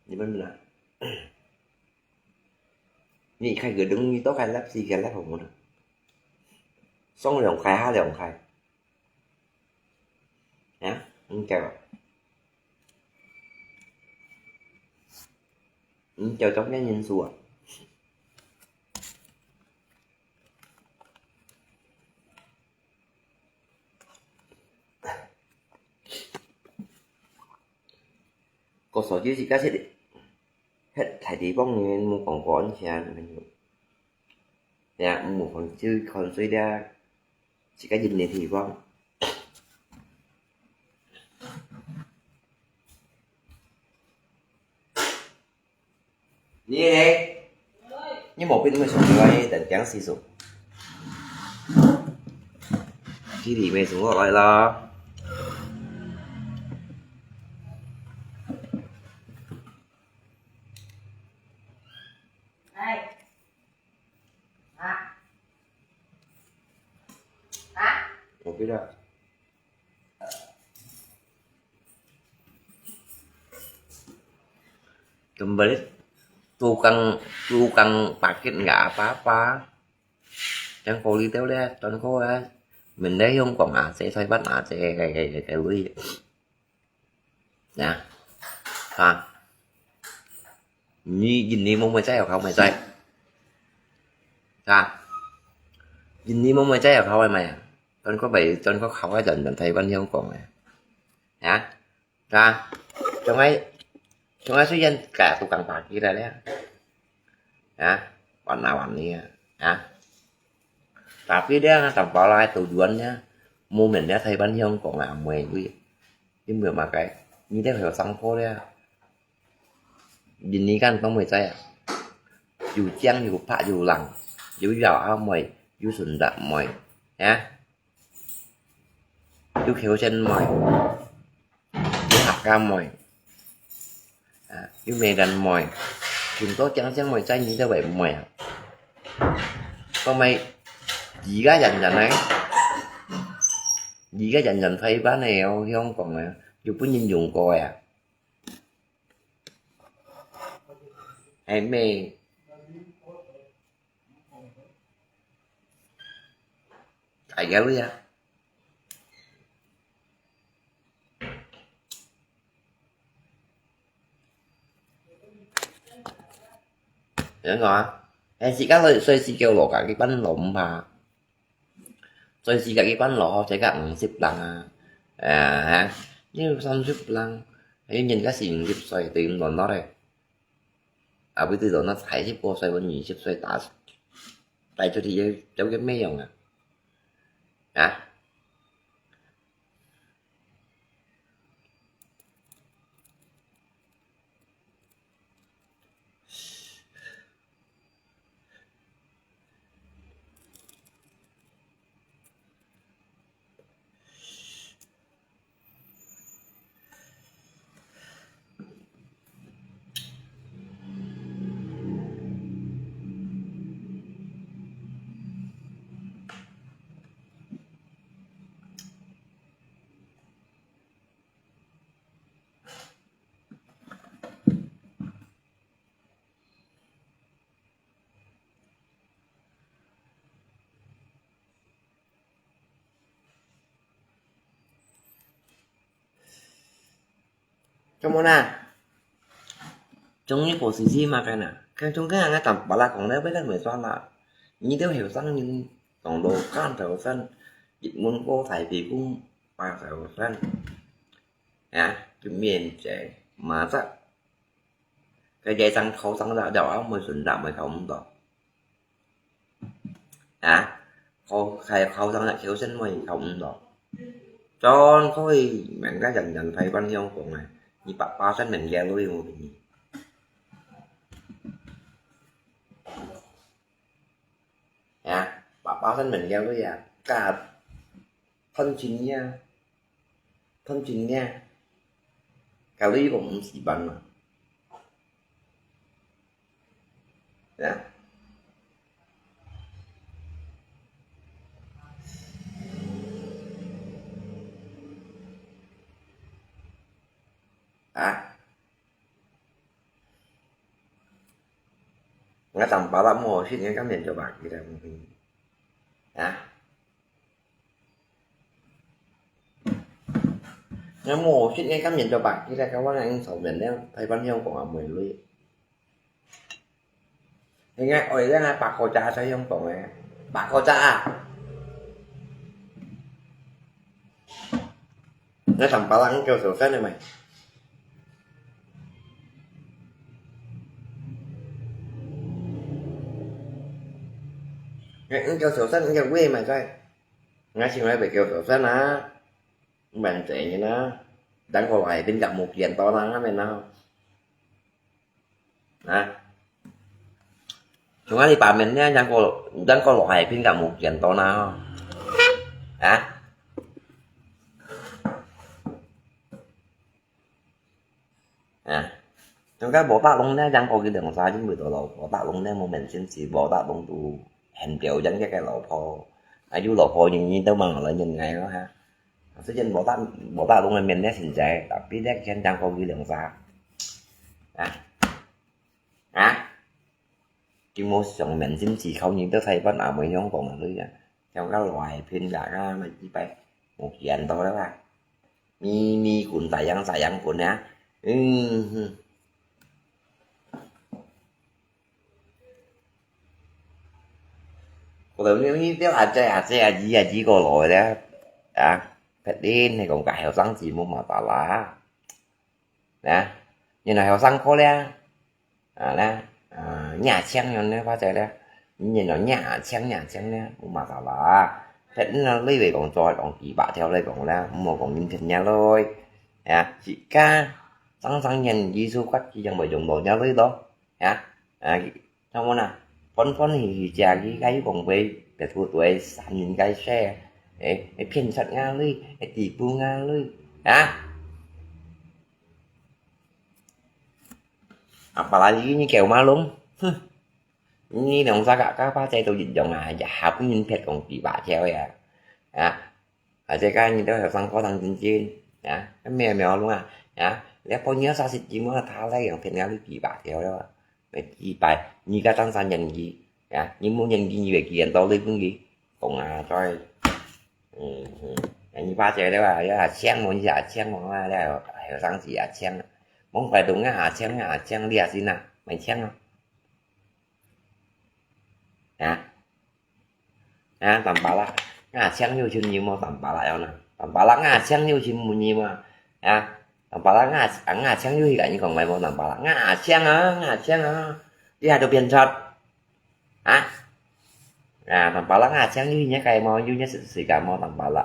你問啦。你開个燈，你都開laptop，開laptop好無啦？上兩開下兩開。啊？你叫啊？你叫中間因素啊？ 个手機自家食，歇大地方呢，無講過安全，呀，無看水，看水了，自家入个地方。 你呢？你無變，你上來等等試試。弟弟妹送我來啦。哎。啊？啊？我不知道。 Kembali tukang, tukang parkir nggak apa-apa. Yang kau itu lihat, tuan kau ya, mình đã không còn AC, thay bắt AC, cái, cái, cái, cái lui. Nè. Ha. Ni, ni mong mày chạy, không mày chạy. Ha. Ni mong mày chạy, không mày mày. Tuan kau bai, tuan kau khâu ai dần dần thay bắt không còn mày. Ha. Ra, trong ai, trong ai suy yên cả tụ cẳng bạc kia ra đấy. Hả? Bạn nào bạn đi hả? Tapi dia tanpa lai tujuannya, momen dia thay ban hiong kong lah mui lui. Dia mui makai. Ni dia hiểu sang ko dia. Jin ni kan tong mui cai. Yu chiang, yu pak, yu lang. Yu yao a mui, yu sun da mui. Ya. Yu khiu chen mui. Yu hak ka mui. À, yu mê đàn mòi. Chúng tôi chẳng chẳng mòi chay như thế vậy mòi à. Có mày chỉ cái dần dần này. Chỉ cái dần dần thấy bán này không, không còn à. Yu bún nhìn dùng coi à. Hay mê. Ai kéo ya. Nhớ ngỏ. Hay chỉ các loại xoay xì kêu lỗ cả cái bánh lỗ mà. Xoay xì cả cái bánh lỗ, sẽ cả hàng xếp lăng à. À, ha. Như xong xếp lăng. Hay nhìn cái xì xếp xoay từ lỗ nó đây. À, bây giờ nó thải xếp cô xoay vẫn nhị xếp xoay tá. Tại cho thì cháu cái mấy dòng à. Hả? Kamu na, chung ni posisi makan na. Kan chung kan nga tam pala kong na bela me suan la. Ni teo heu sang ni tong lo kan teo san. It mun ko thai pi kung pa teo san. Ya, tu mien che ma sa. Cái dây tăng khẩu tăng đạo đạo áo mười phần đạo mười khẩu không đó. Hả? Khẩu khai khẩu tăng đạo khiếu sân mười khẩu không đó. Cho khối mình cái dần dần phải văn hiếu của mày. Như bạc ba sân mình ghé lui một cái gì. Hả? Bạc ba sân mình ghé lui à. Cả thân chính nha. Thân chính nha. Cả lui cũng chỉ bằng mà. Hả? Hả? Nga tang pala mo sit nga kam yen cho bak kita mungkin. Ya. Nga mo sit nga kam yen cho bak kita kawan nga ing so men ne, Taiwan yong kong amoi lui. Nga oi le nga bak ko cha sa yong kong e. Bak ko cha a. Nga tang pala ang kêu so sa ne mai. Nga ang kêu so sa ang kêu we mai sai. Nga sing lai be kêu so sa na. Ban te ni na. Dang ko lai bin ka mu kian to na nga men na. Ha? Chúng ta đi ba men nha, yang ko, yang ko lo hai pin ka mu kian to na. Ha? Ha? Chúng ta bo ta long nha, yang ko ki dang sa jin bu to lo, bo ta long nha, mo men sin si bo ta long tu, hen biao yang ke ke lo po. Ayu lo po ni ni to mang lo nyen ngai lo ha. Sơ chen bo ta, bo ta long men nha sin jai, tapi dek chen yang ko ki dang sa. Ha? Ha? Ki mo song men sim si khâu nyi tơ Taiwan a mo yong kong lui ya. Theo ka lo hai pin ka ka mai ki pai. Mo kian to la ba. Mi mi kun sa yang sa yang kun ya. Ừm. Ko lo ni ni theo a che a che a ji a ji ko lo ya. Ya. Pet din he kong ka heo sang ji mo ma ta la. Nè, nhìn là heo sang ko le. À, nè, à, nhà chang yon ne pa che le. Nhìn là nhà chang nhà chang ne, mu ma sa la. Pet na lui ve kong cho kong ki ba theo le kong le, mu kong nhìn pet nhà lui. Ya, chỉ ka, sang sang nhìn Giêsu Christ chỉ yang bai dùng đồ nhà lui đó. Ya, à, Ngon ngon à. Phôn phôn hì hì chia hì gai bông bê, bê thu tuê sàn nhìn gai xe. Ê, ê phiên sat nga lui, ê tì pu nga lui. Hả? Apa lagi ni kêu malung? Hơ. Ni nông sa ka ka pa chai tô yin yong à, ya ha pu yin phiat kong tì ba cheo ya. Hả? Aje ka nyi teo sang ko tang jin jin, ya, ka mèo mèo lung a, ya, le po nyi sa sit ji mo tha lai yang phen nga lu ji ba teo le, me ji bai, nyi ka tang san yan ji, ya, nyi mu yan ji nyi be ki yan to le pun ji, kong a choi, ya, nyi ba che le ba, ya, chiang mo, ya, chiang mo a le, heo sang ji a chiang, mong pai tu nga a chiang, nga a chiang, li a sin a, mai chiang a, ya. À, tăm pala. Nga chiang yu chim nyi mo tăm pala yau na. Tăm pala nga chiang yu chim mu nyi mo. À, tăm pala nga, nga chiang yu hi ka nyi kong mai mo tăm pala. Nga chiang a, nga chiang a. Li ha tu pian chot. À. À, tăm pala nga chiang yu hi nya kai mo, yu nya sik sik ka mo tăm pala.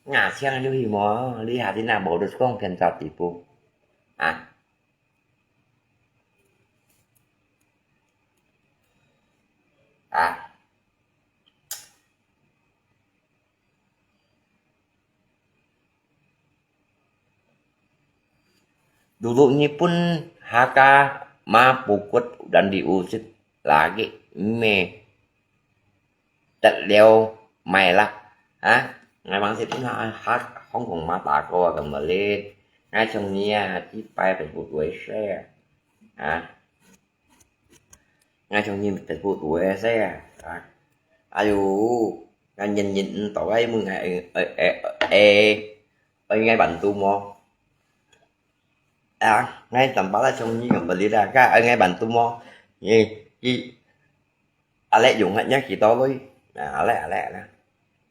Nga chiang yu hi mo, li ha ti na bo du kong pian chot ti pu. À. À. Dulu Nipun haka ma pukut dan diusik lagi me tet liau mai lak. Ha? Ngai bang sit ha hak Hong Kong ma ta ko kam malit. Ngai chong nia ti pai pen bu tuai se. Ha? Ngai chong nia pen bu tuai se. Ha? Ayu, ngai nyen nyen to ai mu ngai e e e e ngai ban tu mo. À, ngai tăm pala chong nia kam malit a ka ngai ban tu mo. Ye, ki A lek yung ngat nyak ki to lui. À, a lek, a lek, a lek.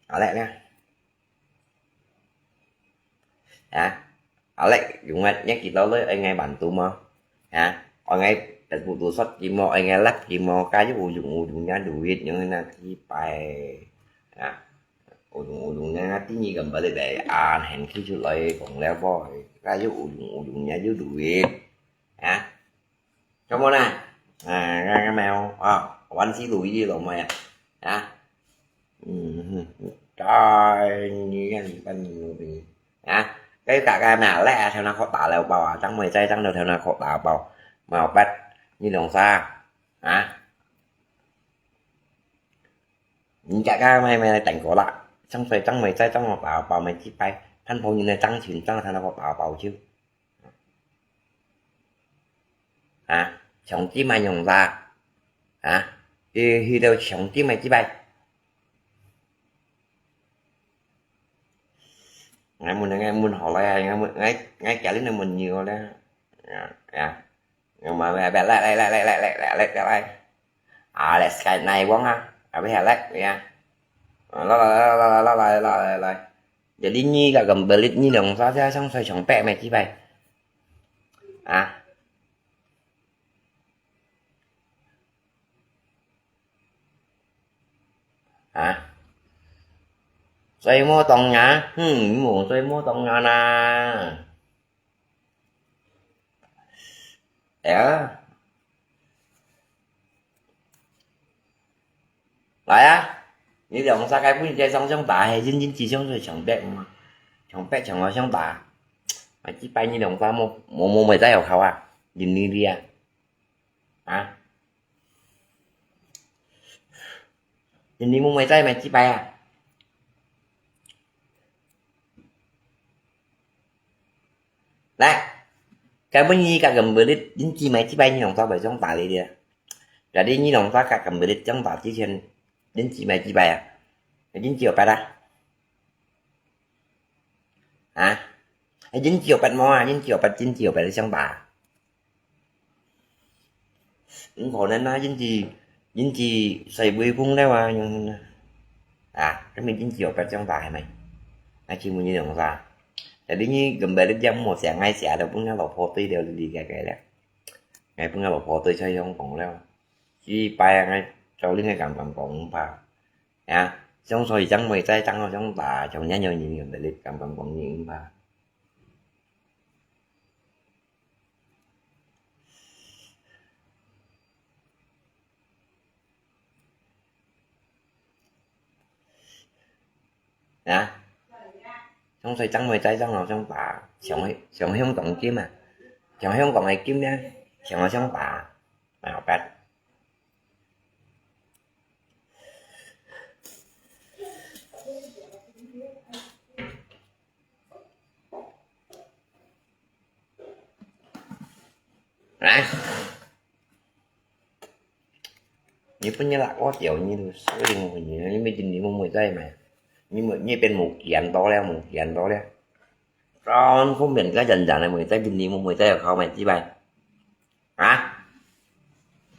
A lek nè. À, a lek yung ngat nyak ki to lui, ơi ngai bản tu mo. À, ơi ngai Facebook tu sót ki mo, ơi ngai lắp ki mo, ka yu u yung u yung nya duit, yung na ki pai. À, u yung u yung nya ti ni gam ba le dai, an hen ki chu lai kong le bo, ka yu u yung u yung nya yu duit. À, Kamu na? Ah, nga nga mèo. Ah, wan si lu yi lo mai ah. Ah. Ừm, cái này là cái gì? Hả? Cái cả cái mà lẽ theo nó khó tả leo bao à, trắng mười chay trắng đâu theo nó khó tả bao. Mà bắt như lòng xa. Hả? Những cái cái mày mày tỉnh cổ lạ. Trắng phải trắng mười chay trắng một tả bao mày chỉ phải. Thành phố như này trắng chín trắng theo nó khó tả bao chứ. Hả? Sống chỉ mà nhung ra. 啊，去，去到搶金个這擺。𠊎問，𠊎問好了呀，𠊎問，𠊎，𠊎家裡人問你个咧。呀，呀。𠊎問，來，來，來。啊，let's go，哪位啊？啊，別來，呀。啊，來，來，來，來，來，來，來，來，來。Jadi你个gambar你兩儕想，想，想，想，想，想，啊。 啊？Saya mau tanya, hmm, mau, saya mau tanya na. Ya. 來啊，你兩儕个分你想，想打，係真真正正想，想搶白嘛？搶白搶好想打。啊，這擺你兩儕無，無，無，無在學校啊？認你哩啊？啊？認你無，無在嘛？這擺啊？ 來，該問你个gambar你，恁姊妹這擺你兩儕會想打你哩？Jadi你兩儕个gambar你想打之前，恁姊妹這擺啊？恁姊有bet啊？啊？恁姊有bet無啊？恁姊有bet，恁姊有bet你想打啊？ 毋可能啊，恁姊，恁姊細妹公了啊，樣啊。啊，該面恁姊有別張大係咪？啊，請問你兩儕？Jadi你gambar你點無寫，𠊎寫了，分𠊎老婆對了，哩哩个个了。𠊎分𠊎老婆對在香港了。這擺啊，𠊎找另外敢敢講毋怕。啊，想所以張妹仔張好想打，像恁樣人gambar你敢敢講你毋怕。 啊？想說張妹仔張好想打，想，想香港金啊，想香港个金呢，想好想打，蠻好bet。 來。你分人拉過掉，你都四零五年，你沒認你妹妹在嘛？你妹，你變無見到了，無見到了。Trong không biết cái dần dần này妹在認你妹妹在有考嘛，幾擺？啊？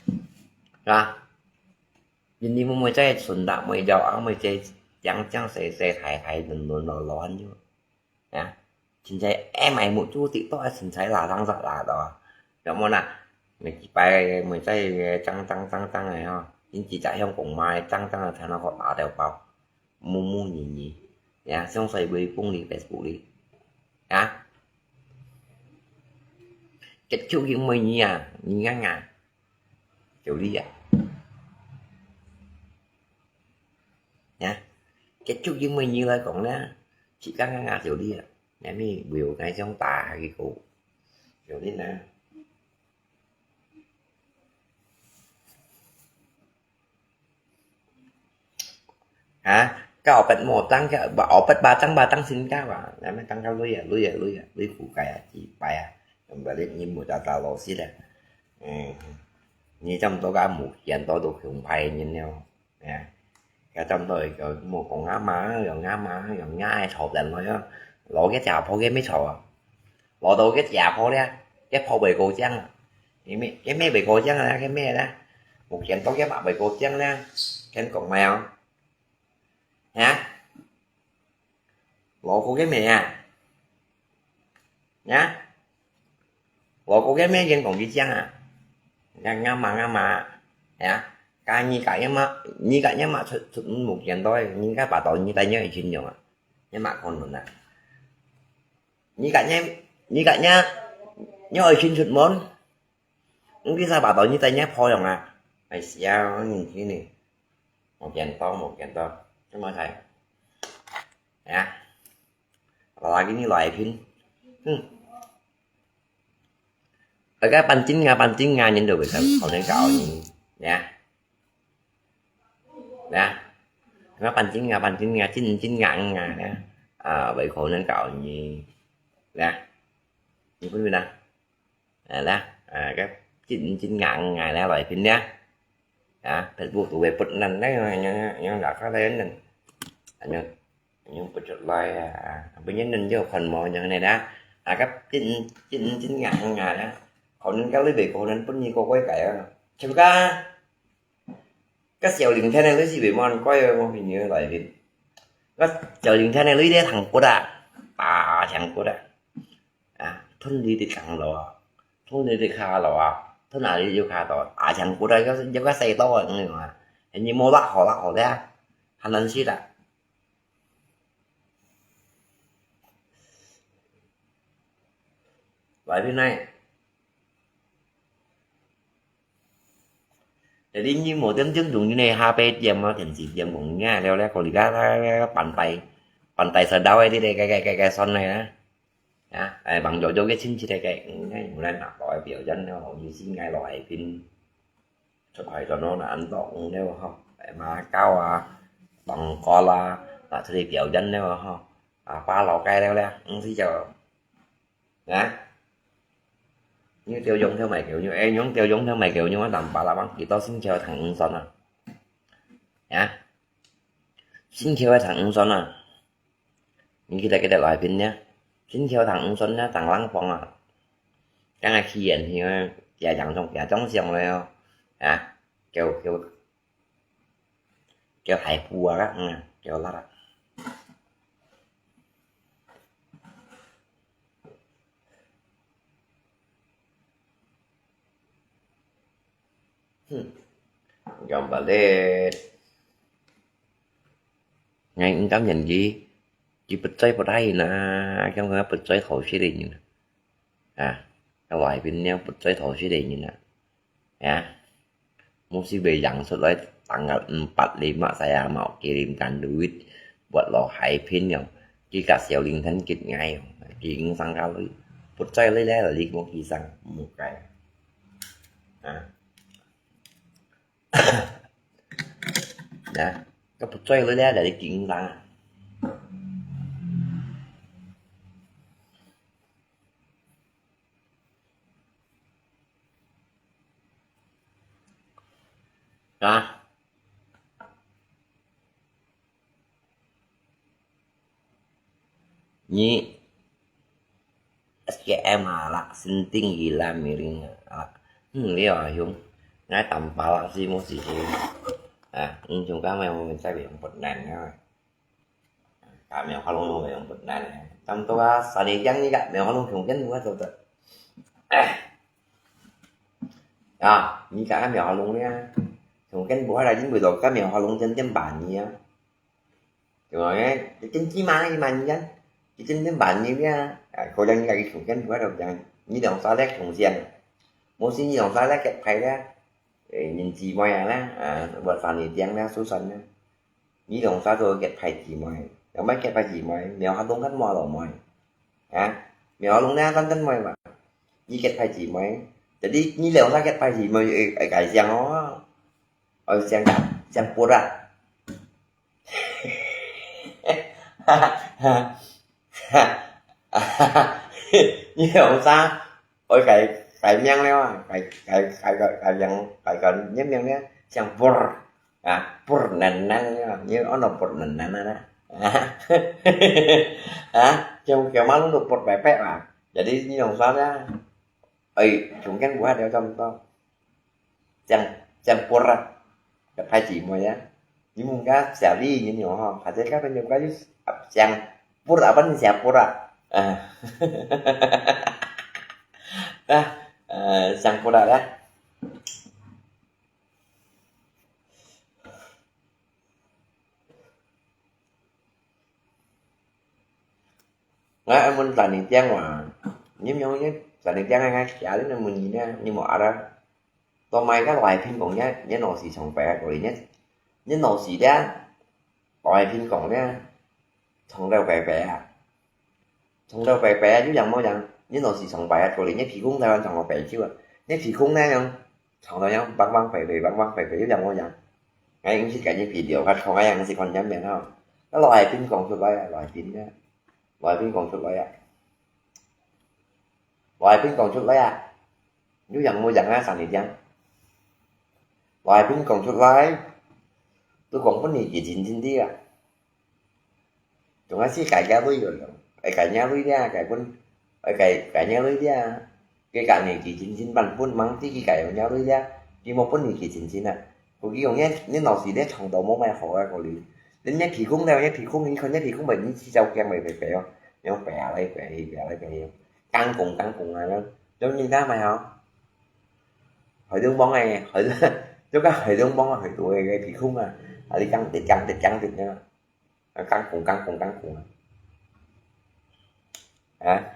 是吧？認你妹妹在順達妹，有啊妹在講講誰誰太太，輪輪落落很久。 啊，凊彩愛買目珠的，都愛凊彩拿上上拿到啊。有無啦？每一擺每在爭爭爭爭个吼，恁幾隻香港買爭爭个，才能夠打到爆，摸摸你你，呀，像細妹公里Facebook里，啊，結束因為你啊，你看啊，就你啊。 呀，結束因為你來講呢，時間啊，就你啊，你咪會有該種打下去過，就你呢。啊，到別無當个，後別巴掌巴掌新加坡，那麼當个累啊，累啊，累啊，累苦該啊，幾擺啊，用別个人無打打老實啊。嗯，你差不多个無見到都恐怕人了。 哎，該差不多个，莫講阿嫲，用阿嫲，用阿个頭等來啊，老个家婆个咩吵啊，老到个家婆咧，个婆袂高興啊，个咩，个咩袂高興啊，个咩咧，目前到个嘛袂高興咧，跟講咩哦？啊？老公个咩啊？ 呀，我个面前講佢講啊，𠊎，𠊎媽，𠊎媽，呀，該你个阿媽，你个阿媽出，出門無見到，你个巴肚你帶你愛去用啊，你媽看門啊。你个阿，你个阿，你愛去出門，你个巴肚你帶你婆用啊，哎呀，你去呢，無見到，無見到，做麼个？呀？ Apalagi你來拼。嗯。Agak pancing nga, pancing nga nyen do bisa kau neng kau ni. Ya. Ya. Nga pancing nga, pancing nga, cin, cin nga, nga, ya. À, vậy kau neng kau ni. Ya. Ni pun bina. À, ya. À, cái cin, cin nga, nga, ya, lại拼ya. 啊，Facebook都會不能，那樣，那樣，那樣，那樣，那樣不出來啊，啊，不然人就看無樣呢啦。啊，該真，真，真硬硬啊，可能該你袂可能分你个改改啊，就該，該小林天呢，你是袂滿改啊，我跟你來的。該小林天呢，你咧糖骨啊，啊，糖骨啊。 啊，吞你的扛路啊，吞你的卡路啊，吞哪裡有卡到，啊，像古代要要个西刀啊，你嘛，你莫拉好拉好的啊，還能吃的。外面呢， 你你無點點用你个下背點啊，電視點用你啊，了了，過你个个个板帶，板帶上到个，你个个个个算个啊，啊，哎，幫助到个親戚个个，嗯，哎，無論哪个表演了，有時愛來賓，出海轉咯，那安到，嗯，了吼，哎，馬交啊，芒果啦，啊，出去表演了吼，啊，巴老街了了，嗯，是叫 啊？你釣用條賣狗肉，哎，用釣用條賣狗肉，我淡薄啦，往幾多新橋个糖五酸啊？啊？新橋个糖五酸啊？你記得記得來賓呢？新橋糖五酸呢，糖冷房啊？剛才去演戲啊，也講中，也中獎了喲。啊？叫叫 叫海ปู啊，嗯，叫辣啊。哼，gambar咧。𠊎毋甘願佢，佢不在不大呢，佢講不在好些的人啊。啊，外邊了不在好些的人啊。 Ya, mesti bejang sudah tanggal empat lima saya mau kirimkan duit buat Luo Hai Pin yang. Jika Xiao Ling Tan kit ngai yang, jing sangkal lui. Percaya lui lah, dari mau kisang mukai. Ha. Ya, kau percaya lui lah, dari jing sang. Nah, ni S K M halak, senting gila miring halak. Hmm, iya, yung. Ngai tampal si mo si. Ah, yung chung ka may mo sa yung putnan nga. Ka miao kha lung lung miao bun nan. Tam to ka sa ni kiang ni ka miao kha lung kiung kian bua to to. Ya, ni ka miao kha lung nia. Kiung kian bua la jin bui to ka miao kha lung kian kian ban ni ya. Kiang kian chi ma ni ma ni kian. Kian kian ban ni ya. Ko jang ni ka kiung kian bua to jang. Ni dong sa lek kiung sian. Mo si ni dong sa lek kiat phai ya. Ê, nhìn chị mày à nè, à, bật phản ý tiếng nè, số sân nè. Nhí đồng xa rồi kết phải chị mày. Đồng mày kết phải chị mày, mèo hát đúng cắt mò lỏ mày. Hả? Mèo hát đúng nè, cắt cắt mày mà. Nhí kết phải chị mày. Jadi, nhí đồng xa kết phải chị mày, ê, ê, cái giang ó. Ôi, giang, giang bột à. Nhí đồng xa, ôi, cái, cái miệng này à, cái, cái, cái, cái, cái miệng, cái, cái nhếch miệng này, giang bột. À, bột năn năn này à, như nó bột năn năn này nè. Hả? Giang, giang má lung bột bẹ bẹ à. Jadi, nhí đồng xa nè. Ê, chúng kén bố hát đéo trong to. Giang, giang bột à. Cái phải chỉ mày á. Như mùng cá xả ly như nhiều ho. Hả, thế các bên nhiều cá chứ. Giang bột à, vẫn giang bột à. À. À, à, giang bột à đấy. Ngai ai mun tani tiang wa. Nyim yong nyim tani tiang ngai kia ni mun ni ne, ni mo ara. To mai ka lai pin kong nya, nya no si chong pai ko li nya. Nya no si dia. Lai pin kong nya. Chong dau pai pai a. Chong dau pai pai a, yu yang mo yang. Nya no si chong pai a ko li nya pi kong dau chong pai chiu a. Nya pi kong na yang. Chong dau yang bang bang pai pai, bang bang pai pai, yu yang mo yang. Ngai ing si ka nya video ka chong ngai yang si kon nya men ha. Ka lai pin kong chu lai a, lai pin nya. Lai pin kong chu lai a. Lai pin kong chu lai a. Yu yang mo yang a san ni yang. 話邊講出來，都講分你幾斤斤的啊。總係自家家都有用，愛家家都這，家分，愛家家家都這，佢家你幾斤斤半分，mang自己家用家都這，佢無分你幾斤斤啊。佢講你，你老師咧長到無買好啊，可能。人家提供了，人家提供，你看人家提供，你去照鏡，袂袂袂哦，用白來白去，白來白去，講講講講啊，用人家買哦。 海東幫誒，海，就講海東幫啊，海東誒，誒，鼻空啊，啊，你講直講直講直啊，啊，講講講講講講啊，啊，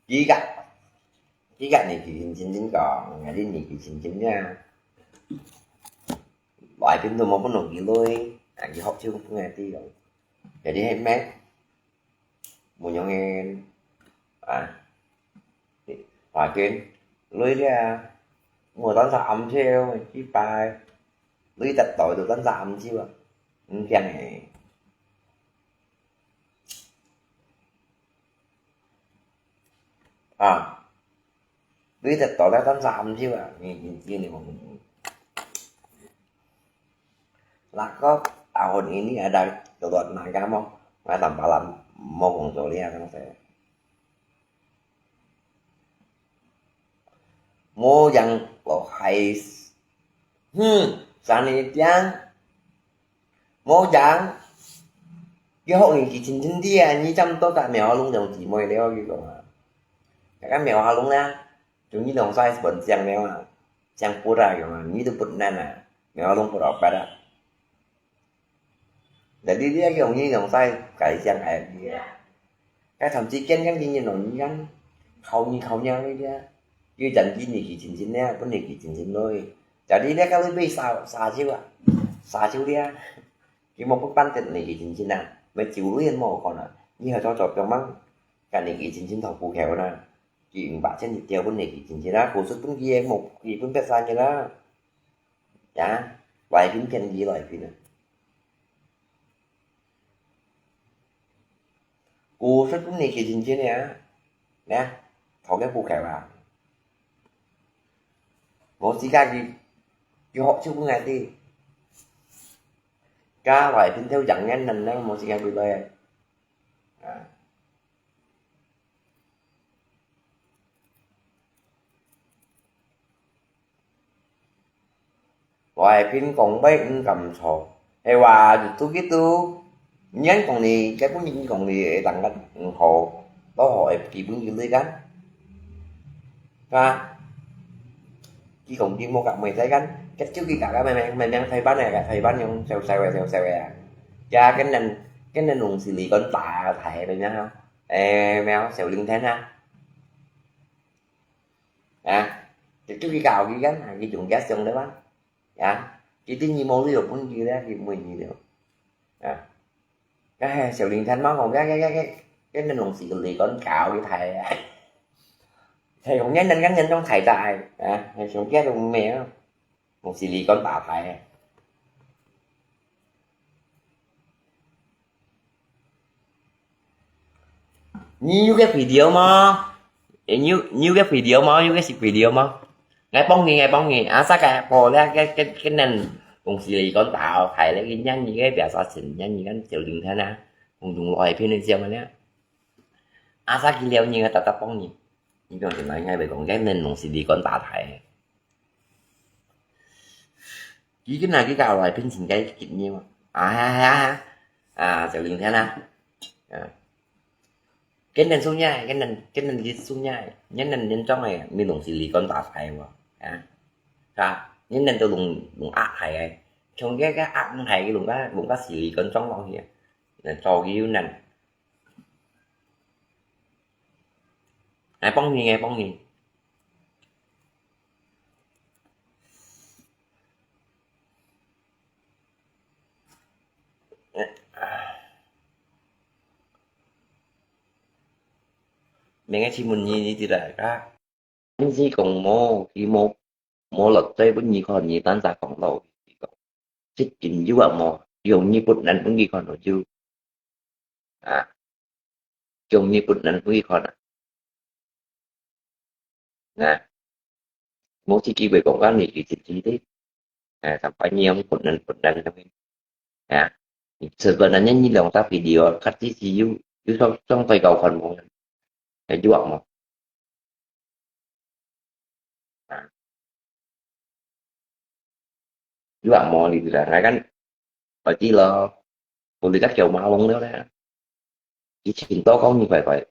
幾个，幾个年紀輕輕講，啊，你年紀輕輕啊，外邊都無分落幾耐，啊，佢學就分佢知咯，有啲係咩？ 無用个，啊，華軍，累了啊，我當時暗笑，幾擺，累得到就當時暗笑啊，毋驚个。啊，累得到了當時暗笑啊，你，你，你，你，你， Lakok, tahun ini ada keluar nangka mo, nga tampalan mo kong joli ang se. Mo yang lo hai. Hmm, sani tiang. Mo yang. Yo ni ki chin chin dia, ni jam to ka mèo halung yang ti mo leo ki ko. Ya kan mèo halung na. Chúng ni dòng sai bẩn siang neo à, siang put à, yong à, ni tu put nan à, mèo lông put ọp bát à. Jadi dia dòng ni dòng sai cái siang ai dia. Cái thậm chí kiến cái gì nó ngắn, khâu ni khâu nhau đi dia. Như chẳng gì ni kỳ chính chính nè, bữa ni kỳ chính chính rồi. Jadi dia kalau bị sao, sao chiu à, sao chiu dia. Cái một bức bánh tết ni kỳ chính chính à, mấy chiu lui ăn mò còn à, như hơi cho chọt trong măng, cái ni kỳ chính chính thầu phù khéo nè. Kì ưng bạ chén thịt tiêu bún nè kì chính chính á, khổ suốt bún kì em một kì bún pet sa như đó. Chá, vài phím phiền gì loại phím nè. Khổ suốt bún nè kì chính chính nè. Nè, thảo cái bu kẹo à. Một xí ca kì, kì họ chưa bún ngày đi. Cá loại phím theo dặn ngắn nần nè, một xí ca bị loại. À. Vài phím kong bai ưng kam cho. Hay wa tu kitu. Nyan kong ni, cái bún ni kong ni, ê tăng kan, ưng hô. Tao hô, ê, kì bún kì lưới kan. Ka. Kì kong kì mô kak mê thái kan. Cái trước kì cả cái mê mê, mê mê thái bát này, cái thái bát nhung xèo xèo, xèo xèo à. Chà, cái nền, cái nền nùng xì lì con tà thái rồi nhá. Ê, mèo, xèo linh thái ha. À, cái trước kì cào kì kan, à, kì chúng gas trong đấy bác. À, kì tin nhì mô lì dọc bún kì đấy, kì mùi nhì dọc. À. Cái hè xèo linh thái máu còn cái, cái, cái, cái, cái nền nùng xì lì con cào kì thái. Thầy cũng nhớ nên gắn nhân trong thái tại. À, thầy xuống kia trong mẹ. Một xì lì con tà thái. Ni you get video mo? Eh, you, you get video mo? You get video mo? Ngai pong ni, ngai pong ni. Asa ka po le, cái, cái, cái nền một xì lì con tà thái le, cái nhăn ni cái biasa sen, nhăn ni kan tiểu linh thái na. Hùng dung lòi phiên lên xiêm na. Asa kì liao ni, ngai ta ta pong ni. Ni kong ting ngai, ngai bai kong cái nền một xì lì con tà thái. Kì cái này cái gạo loại phiên chính cái kịp nhiều. À, ha, ha, ha. À, tiểu linh thái na. À. Cái nền xuống nhai, cái nền, cái nền đi xuống nhai. Cái nền nhân trong này, mình lùng xì lì con tà thái mà. À. Ka, nhân nền tôi lùng, lùng ác thái ấy. Trong cái, cái ác thái, cái lùng cái, lùng cái xì lì con trong lòng hiền. Nền cho cái nền. Ai pong ni, ai pong ni. Mình ai chỉ muốn ni, ni thì là ka. Mình chỉ còn mô, thì mô, mô lọt tới bún ni còn ni tan ra còn lâu. Thì còn. Chết kín yu à mô, dùng ni bút nắn bún ni còn nó yu. À. Dùng ni bút nắn bún ni còn à. 啊，無自己會講講你自己的，啊，sampai你用困難困難个，啊，你吃飯人家你兩隻video，看自己有有上上最高看無？還有啊無？啊，有啊無？你知啦，𠊎看，我知咯，我你个小馬龍了咧，以前都講你快快，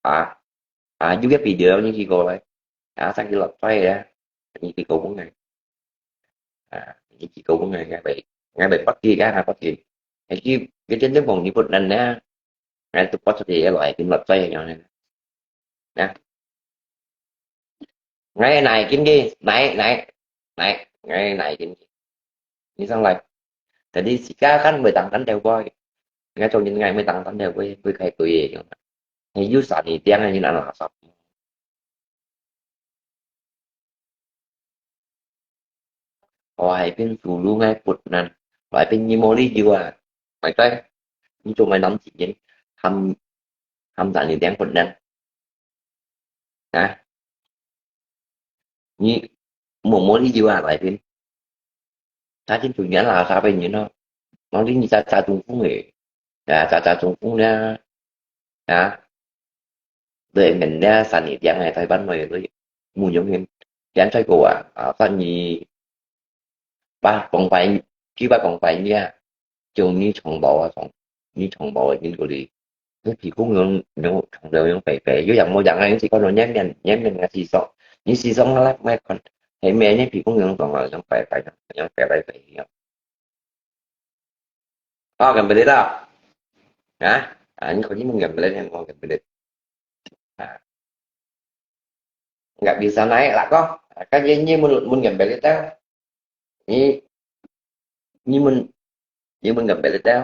啊啊，有个video你去過來，啊，上去落水啊，你去過問啊，啊，你去過問啊，𠊎會，𠊎會發給，𠊎會發給，還是佢真正講你不能呢？ 𠊎都發出去个來，緊落水个樣呢。啊，𠊎哪經濟，哪哪哪，𠊎哪經濟。你上來，jadi自家kan會當單條會，𠊎做人𠊎會當單條會，會開對个樣。你有啥你點个，你拿垃圾。 我係變輸入𠊎困難，我係變你無理由啊！Phải對，你做麼个當自然，喊喊咱你點困難啊？你無無理由啊，來變。他真主人啦，啥朋友咯？毛利你咋咋中风诶？啊，咋咋中风呢？啊，對，人家三年两个台湾来的，没有用，现在过啊，啊，三年八公百，几百公百呀，就你从头啊，从你从头啊，你过去，你皮肤用用从头用白白，又养没养啊，你是看到年年年年个时爽，你时爽啊，来看，还没你皮肤用从头用白白，用白白白样。 哦，gambar itu. Nah, ah, ini kau ni mun gambar ni, mau gambar. Ah. Nggak bisa naik lah kau. Kan dia ni mun mun gambar itu. Ni ni mun ni mun gambar itu.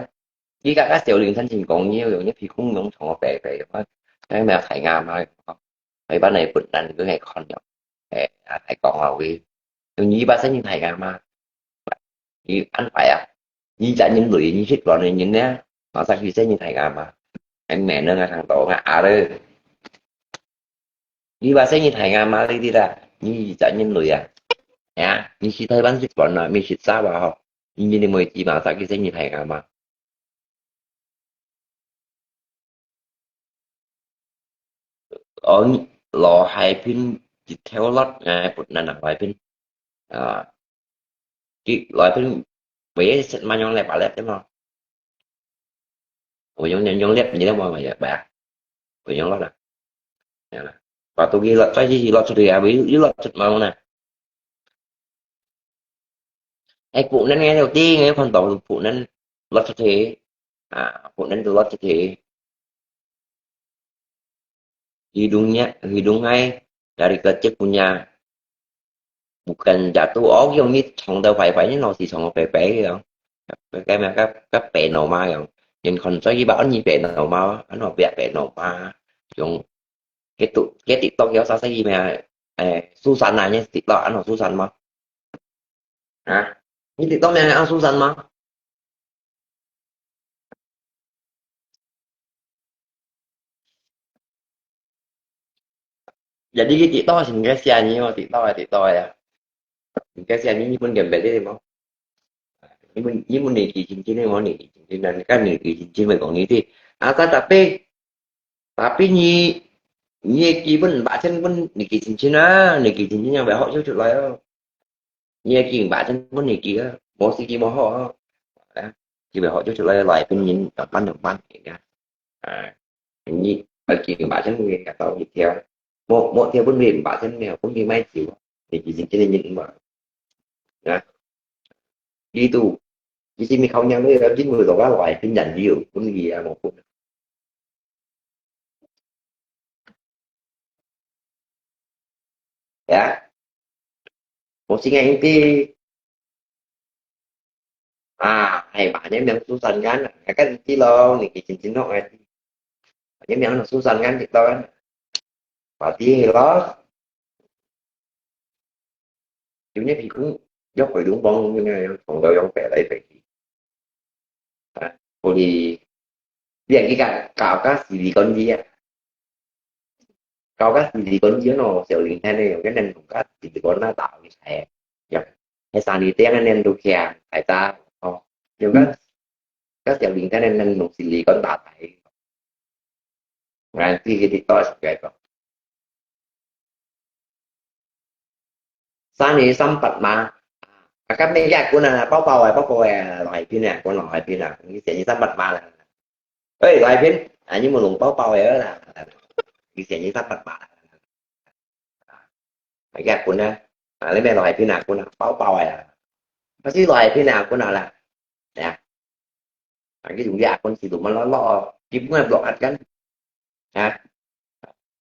Ni kakak 小林三千公里，有你皮肤用从我白白的，但是没有太阳嘛。 佢班係本人佢係看了，誒，啊，係講話會，用二百先至大家嘛，你安排啊，二十人類，二十萬人呢，馬上去先至大家嘛，係咩人啊，看到啊，啊咧，二百先至大家嘛，呢啲啦，你二十人類啊，呀，你去台灣食飯啊，你食啥吧吼，你你每次馬上去先至大家嘛。 哦，你落海邊一條落，誒，不能落海邊。啊，佢落海邊，唯一食嘛用嚟把粒啫嘛。我用用粒，你都冇買呀，買啊，我用落啦。呀啦，把肚皮落，再去落出去啊，又又落出嘛呢。 誒，本人个有啲，𠊎有看到本人落出去，啊，本人都落出去。Hidungnya, hidungnya dari kecil punya, bukan jatuh. Oh，用你長到快快，你老是長到白白个樣，該咩个个白腦嘛樣，人看出去吧，你白腦嘛，安到白白腦嘛，用，該都該TikTok有啥生意咩？誒，蘇珊啊，你TikTok安到蘇珊嘛？ 啊，你知道咩啊，蘇珊嗎？Jadi kita tahu sih, enggak sih ani, mau kita tahu, kita tahu ya. Enggak sih ani, ini pun gambar dia mau. Ini pun, ini pun niki cincin ni mau niki cincin dan kan niki cincin mau kong niki. Asa tapi Tapi你，你个基本八千分，你个心情啊，你个心情啊，會好就出來哦。你个基本八千分你个啊，無時機無好哦。啊，就會好就出來，來分人兩班兩班个啊。啊，你个基本八千分个到一條，無無條分你八千了，分你買酒，你个心情个人嘛。啊，你都，你是咪靠人个，因為老家來分人了，分你啊，無分。 Ya. Posting yang inti. Ah, hai, makanya yang susah kan. Ya kan inti lo, niki cincin lo, kan. Makanya yang susah kan, gitu kan. Berarti lo. Yung niya bikung, yung pwede yung bang, yung niya, yung tonggaw, yung pera, yung pera. Ha? Kuli, biar kita kau kasih di kon dia. 搞个silicone，you know，小林泰个用个能弄个silicone那打一台，用，还三里店个能都开，还打，哦，用个，个小林泰个能弄silicone打台，啊，这个的多少个个。三年三百嘛，啊，个咩个滚啊，包包个，包包个，来宾啊，滚来宾啊，你三年三百嘛啦。哎，来宾，啊，你们弄包包个啦，你三年三百嘛啦。啊，个滚啊，啊，你咩来宾啊，滚啊，包包个啦，不是来宾啊，滚啊啦，哎呀。啊，佢用个akunci都蛮落落，佢本來block kan. Ha?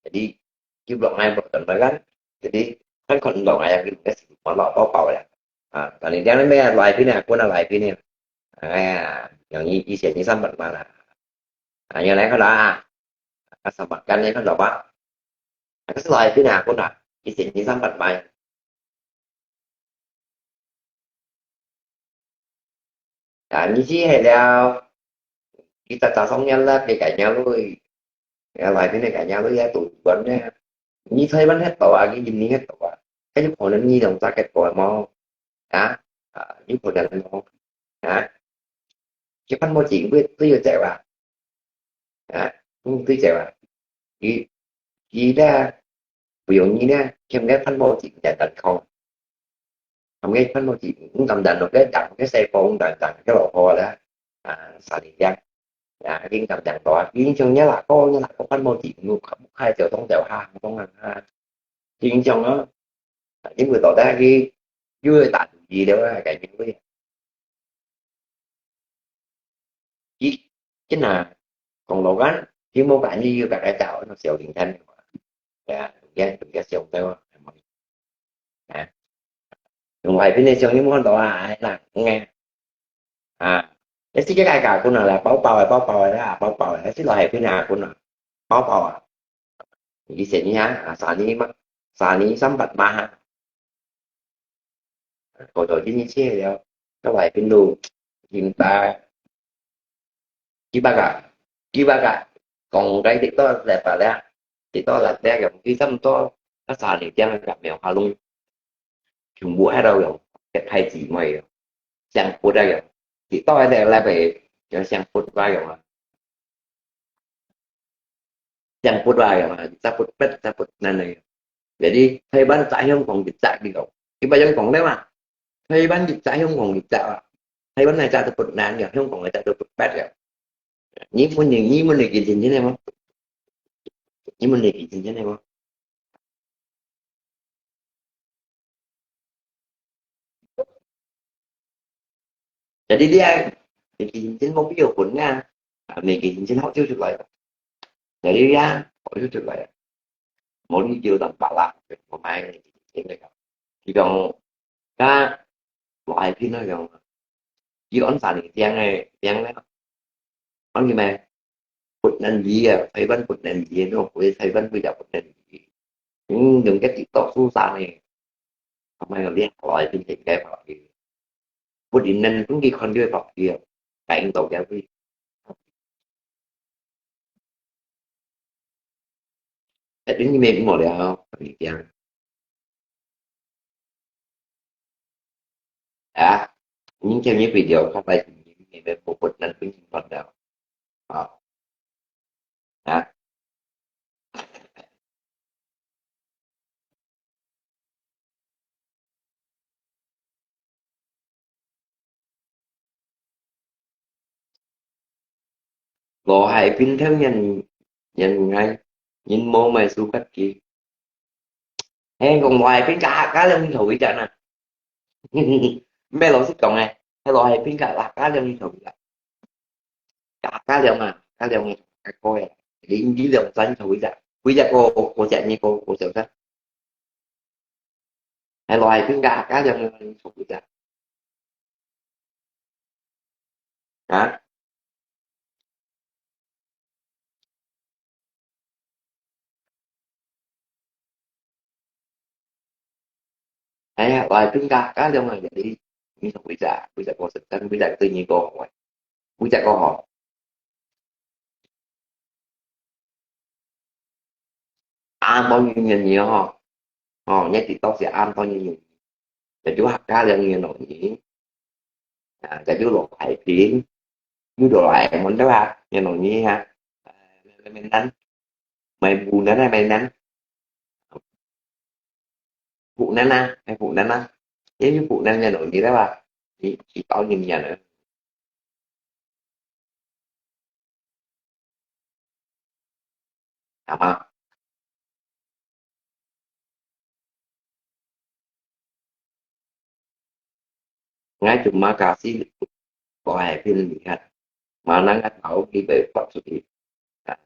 Jadi,佢block ngai block kan kan. Jadi, kan kon block ngai, kita situ block pau-pau ya. Ah, tadi dia ni meh lai pin ya, aku nak lai pin ya. Ah, yang i, i sian ni sambat mana? Ah, yang lain kan dah. Ah, sambat kan ni kan dah apa? Aku lai pin ya, aku nak. I sian ni sambat mai. 啊，你去迄了，佢早早上日啦，佢个娘女，啊，來宾个娘女啊，都管呢。你台灣迄度啊，佢印尼迄度啊，佢有可能你兩隻結果無？啊？啊，有可能無？啊？佢番無錢，佢都要走啊？啊？嗯，都走啊？佢，佢咧，不容易咧，欠个番無錢，簡單講。 Hàm cái phân một chỉ cũng tầm tầm một cái đẳng cái xe phong tầm tầm cái lò kho đó. À, xả đi ra. À, cái tầm tầm đó, cái trong nhớ là có, nhớ là có phân một chỉ cũng không khai tiểu tông tiểu ha, không tông hàng ha. Cái trong đó, những người đó đã cái, vui tả gì đó là cái những cái. Cái, cái là, còn lò gắn, cái mô bản như các cái chảo nó xéo đỉnh thân. Dạ, đúng cái, đúng cái xéo tao. À. Yung wifi ni siyang yung mga doa ay lang. Nga. Ah. Kasi kaya ka ko na la, pau pau, pau pau, pau pau. Kasi lo wifi na ako na. Pau pau. Hindi siya niya, ah, sani ma, sani sambat maha. Ko to din siya yo. Ka wifi no. Hinta. Kibaga, kibaga, kong kai TikTok lẹ pa lẹ, TikTok lẹ lẹ yong, ki sam to, ka sa ni tiang ka mèo ha lung, chung bu hai dau yong, ke thai ji mai yong, siang put a yong, TikTok lẹ lẹ pe, yong siang put ba yong a, siang put ba yong a, sa put pet, sa put nan a yong. Jadi, Taiwan sa hiong kong ki sa ki kong, ki ba yong kong lẹ ma, Taiwan ki sa hiong kong ki sa a, Taiwan nai sa tu put nan yong, hiong kong nai sa tu put pet yong. 你問你，你問你幾錢錢个無？你問你幾錢錢个無？Jadi dia，你幾錢錢無必要分啊，啊，你幾錢錢好就出來。Jadi dia，好就出來。無你就當白啦，我買幾錢錢个。佢講，佢話係邊個樣啊？佢安啥你聽个，聽个。 Ano ni me? Put nan yi a, Taiwan put nan yi a, no? Put Taiwan put ya put nan yi. Hmm, yung cái TikTok susah ni. Kamay lihat kalau itu tinggal pakai. Put in nan pun di kon dia pakai. Kain tau ya pun. At ini me mo liao, panitia. À, những cái như video khác lại những cái về bộ phận năng kinh hoạt động. À. À. Lo hai pin theo nhân, nhân ngay, nhân mô mai su cắt kì. Hèn kong lo hai pin cả, cả lòng thầu ý chả nè. Mẹ lo xích kong này, hèn lo hai pin cả, cả lòng thầu ý chả. Cả, cả lòng à, cả lòng à, cả coi à. Đi, đi lòng xanh thầu ý chả. Quý chả cô, cô chả như cô, cô chả xanh. Hèn lo hai pin cả, cả lòng à, thầu ý chả. Hả? Ai ya, lai pin ka, ka liang a, jadi, mi sa wi sa, wi sa ko sa, tan wi sa ko ni ko hoi. Wi sa ko ho. 恁多人認你吼，吼，你知道係恁多人認你，這就客家人認你，啊，這就老海平，又老來門對吧？認你啊，mainan，mainan，mainan，mainan，也有mainan認你對吧？你，你到你認了。 係嘛？𠊎就嘛假使，𠊎係分你看，嘛能个頭佢會發出去。啊，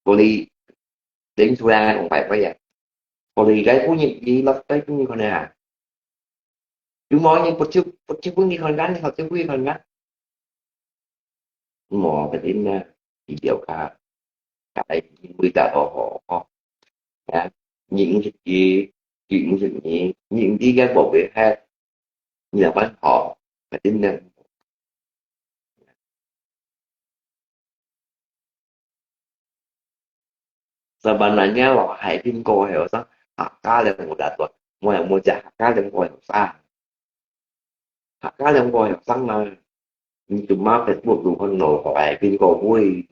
所以，頂出來講拜拜啊，所以該本日你落對本日看啊。 有無人不就，不就分你看看，你好就分你看看。無，肯定啊，比較較，較因為大家好吼。啊，你毋識佢，佢毋識你，你毋知个寶貝，還，你老板好，肯定啊。 Sebenarnya老海平過後生，客家人無得做，我也無講客家人過後生。客家人過後生嘛，你做麼个Facebook有看到老海平過會？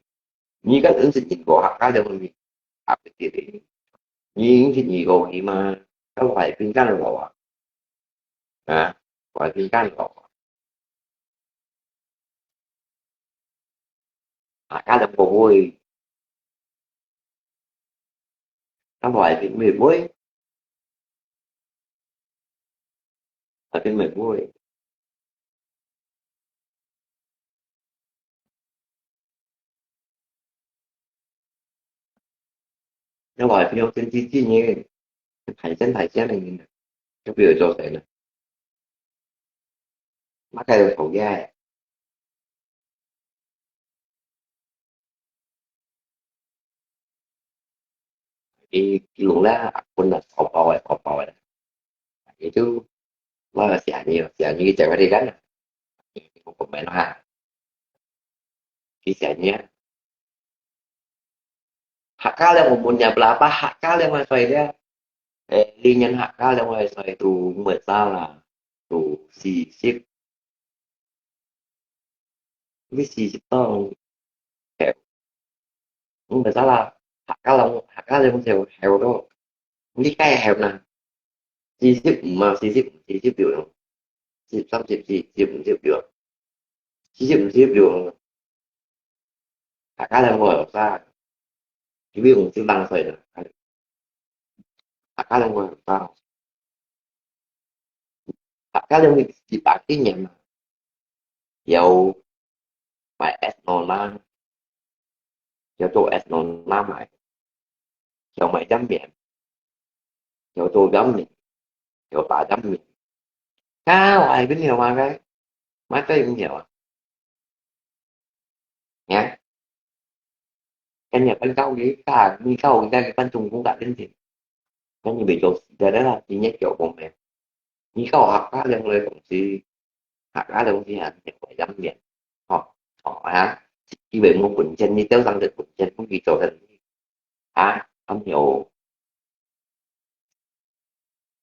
你跟認識人過客家人，你啊，不對的。你認識人過去嘛，跟老海平干老啊？啊，老海平干老啊？ 啊，家人過會，啊，無愛聽，毋會，愛聽毋會。 因為平常天氣熱，大聲大聲个人，就比如做誰呢？那個有討厭。佢，佢弄了，啊，滾了，燒包个，燒包个。佢就，我寫你，寫你，寫个你幹了。你不講沒了哈。 佢寫你啊。客家人，我問你，berapa客家人我歲咧？誒，你認客家人我歲都無啥啦，都四十，你四十多，誒，無啥啦，客家人，客家人就後咯，你該後呢？ 四十五啊，四十五，四十六，四十三、四十四、四十五、四十六，四十五、四十六，客家人過後生，因為五十零歲了，客家人過後生，客家人一百幾年了，有買 es nona，有做 es nona 買，有買煎餅， 有做煎餅，有打煎餅。啊，我還跟你話个，買對毋曉啊？呀，跟你分到你打，你到你在你分中国打電话，跟你没做事的啦，你也叫我们，你到客家人来东西，客家人东西啊，你会煎饼，吼，吼啊，因为没本钱，你早上的本钱不去做生意。 啊，還有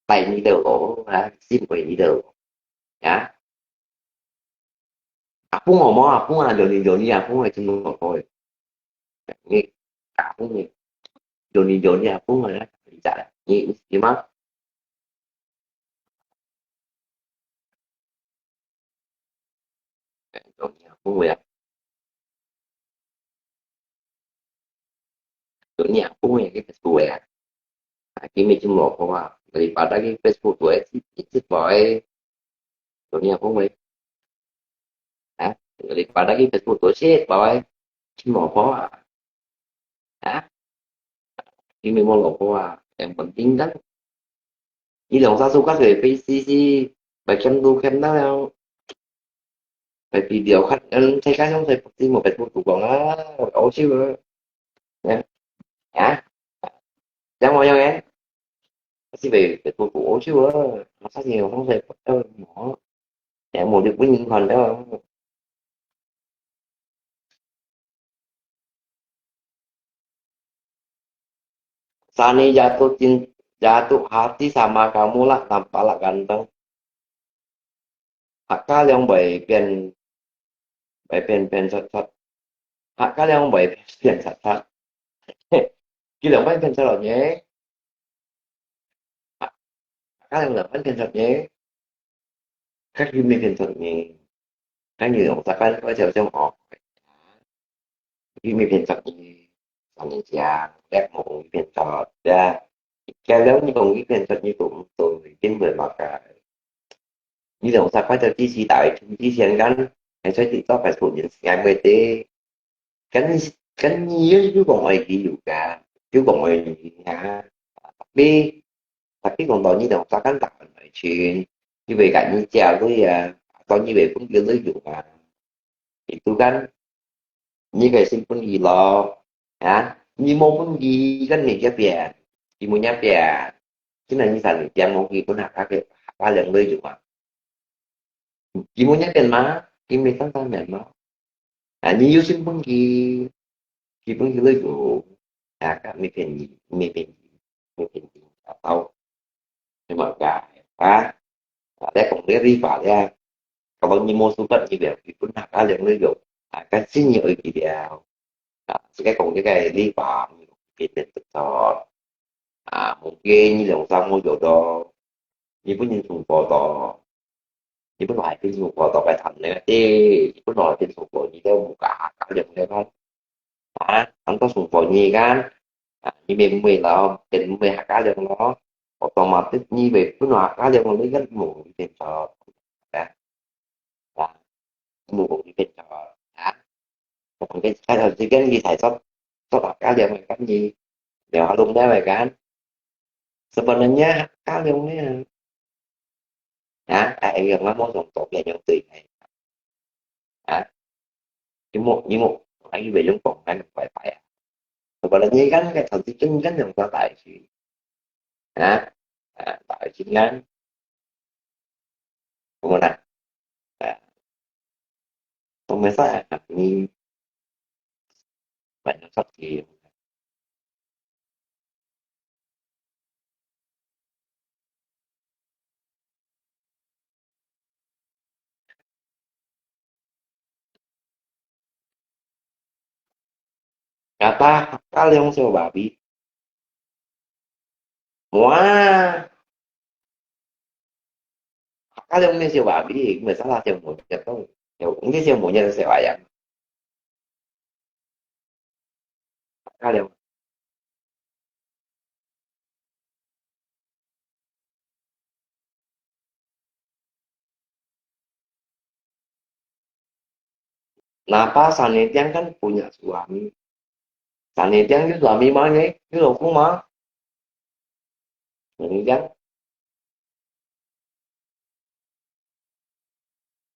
帶你兜咯，啊，心愛你兜咯，啊。阿公好無？阿公啊，有你有你阿公个真好个。你阿公个，有你有你阿公个，你知啦，你你知嗎？ 有你阿公个啊，有你阿公个个Facebook个啊，啊，今日真無好啊，你把那个Facebook个一一直播个，有你阿公个，啊，你把那个Facebook个一直播个，真無好啊，啊，今日無老婆啊，yang penting kan 你兩三首歌就會飛死死，會欠都欠到了，會比了看，嗯，世界上最不寂寞，Facebook講啊，好笑啊，啊，啊，這樣我樣誒，是會Facebook好笑啊，我相信有同學不到麼，也無就不能看到。Sana jatuh cin-, jatuh hati sama kamu lah, nampak lah ganteng. 客家人會變，會變，變出出。客家人會變出出。佢兩班變出來呢？客家人兩班變出呢？客語乜變出呢？客語用啥班會就像哦，佢乜變出呢？三年前，這無變出，對啊。假如你講佢變出，你都毋做，根本無个。 你用啥快就支持大眾之前間，係在TikTok个突然時間會得。跟，跟你又又講愛佢有个，又講愛你啊。Tapi，tapi講到你用啥間大人來群，你會跟你借鐳啊，到你會分佢鐳用啊。Itu kan，你个先分佢咯，啊，你無分佢，跟你這邊，佢無這邊，今日你三年前無佢分下个，下兩鐳用啊。 佢無一定嘛，佢無單單面嘛。啊，你有心分佢，佢分佢來做，啊，佢無騙你，無騙你，無騙你，啊，到，你嘛个，啊，啊，你講這个話咧，kalau你無suka佢了，佢分下个兩鐳用，啊，佢信你愛佢了，啊，自家講這个話，佢變得錯。 啊，mungkin你兩三個月咯，你本人中國咯，你本來係中國咯，該談咧，誒，你本來係中國，你都無加加量咧嘛，啊，談到中國你看，啊，你咪毋會咯，變毋會客家量咯，otomatis你會本來客家量，你看無變咗，啊，啊，無變咗，啊。 Mungkin kalau sekian kita sok, sok agak dia makan ni. Dia alung dia makan. Sebenarnya kalian ni, ya, eh, yang lama dong to yang yang tui. Ya. Ni mo, ni mo, ai be yung kong kan pai pai. Sebenarnya kan cái thằng tí chân kan yang ta tai si. Ha? Ha, tại Việt Nam. Đúng không nào? Ha. Không phải sao hả? Mình phải nó sắp gì. Kata kalian siapa bi? Wah, kalian ni siapa bi? Masalah siapa mo jatuh. Ya, ini siapa mo jatuh siapa ya? Kalian. Kenapa Sanitiang kan punya suami? Sanitiang itu suami mana? Itu 老公嘛？Sanitiang.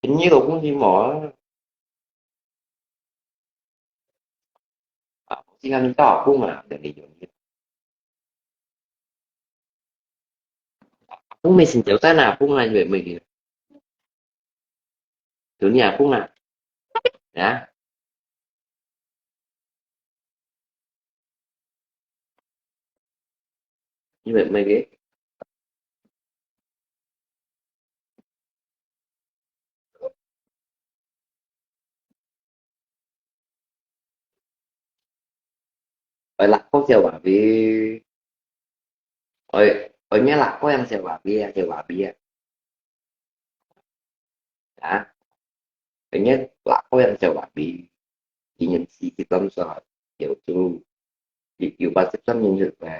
Ini 老公是無啊？啊，時間到阿公啊，等你用。阿公未曾走在哪，阿公啊，你會，會，就你阿公啊，啊？ 因為毋係个。愛辣个小話尾，愛，愛咩辣个樣小話尾啊，小話尾啊。啊？ Kenya lako yang siapa bi, ingin si kita sa, yaitu, di, di pasip sa min sa,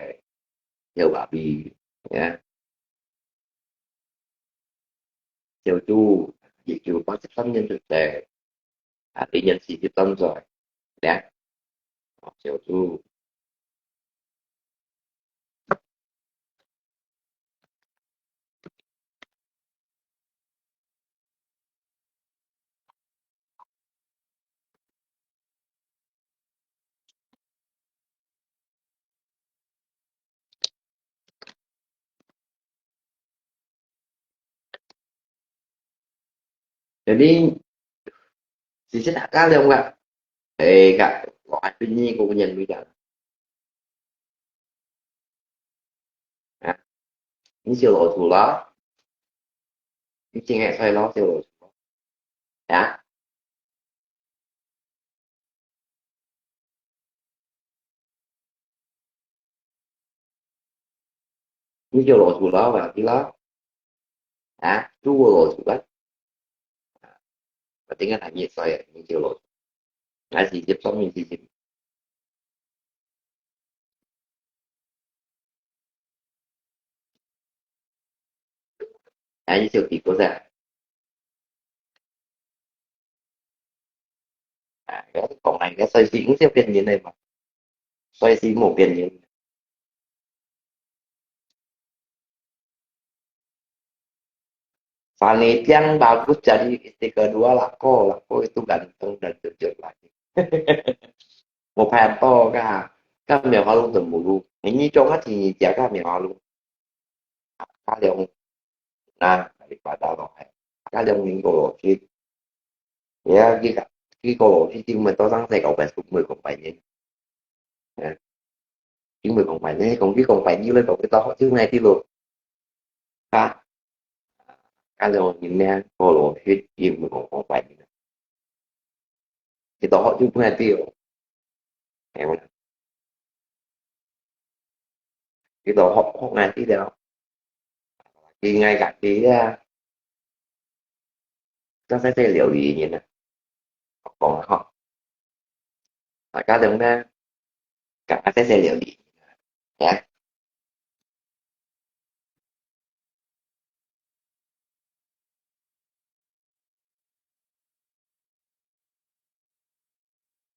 siapa bi, ya. Yaitu, di, di pasip sa min sa, ah, ingin si kita sa, ya. Yaitu. Jadi, sisi tak kalian nggak? Eh, kak, kok aku ni kok punya duit dah. 你燒老鼠啦？你真个在老燒老鼠啊？你燒老鼠啦，話佢啦？啊，做過老鼠啦？我點解還熱衰啊？你燒老鼠，還是接上面事情？啊，你燒地瓜噻？啊，我講啊，你个衰事毋係別人个嘛，衰事無別人。Sana tiang bagus jadi istri kedua lako, lako itu ganteng dan jujur lagi. Mau payah to ka, ka mèo halung tembulu. Ini cuma sini jaga mèo halung. Ka liang na, daripada lo hai. Ka liang ning ko lo ki. Ya, ki ka, ki ko lo ki ting mèo to sang sai kau Facebook mèo kong pai ni. Ya. Ki mèo kong pai ni, kong ki kong pai ni lo, kong ki to, ki ngai ti lo. Ka, ka liang ning ne, ko lo ki, ki mèo kong kong pai ni. Ki to, ki mèo ti lo. Em. Ki to, hok, hok ngai ti lo. Ki ngai ka ti ya. Ka sai sai liao li ni na. Kong ho. 大家兩呢，講下細細料理。呀，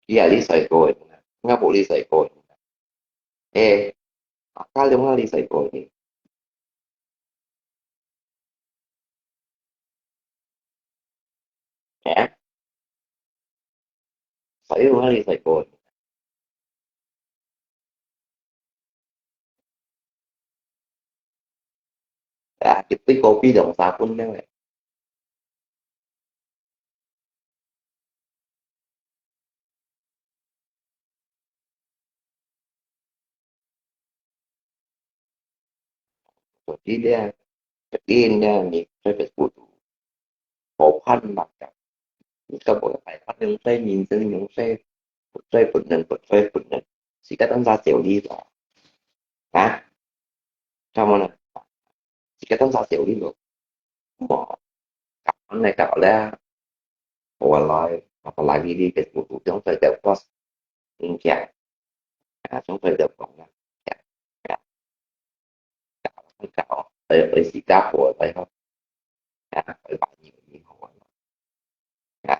佢係你細個个，我無你細個个。誒，大家兩下你細個个。誒，細個下你細個个。 啊，一杯咖啡兩三分鐘咧。手機咧，手機咧，你特別孤獨，好盼望个。你根本还盼望在人生中在，在本人，在本人，自家当下小力了。啊？ Kamu na, jika tong sa siu lilo, mo, kapan na ka le, walai, apalagi di Facebook, trong sa daw post, ng kya, ah, trong sa daw kong na, kya, kya, kya, kya, ay, ay, si ka po, ay, ho, ah, ay, ba, ni, ni, ho, ah,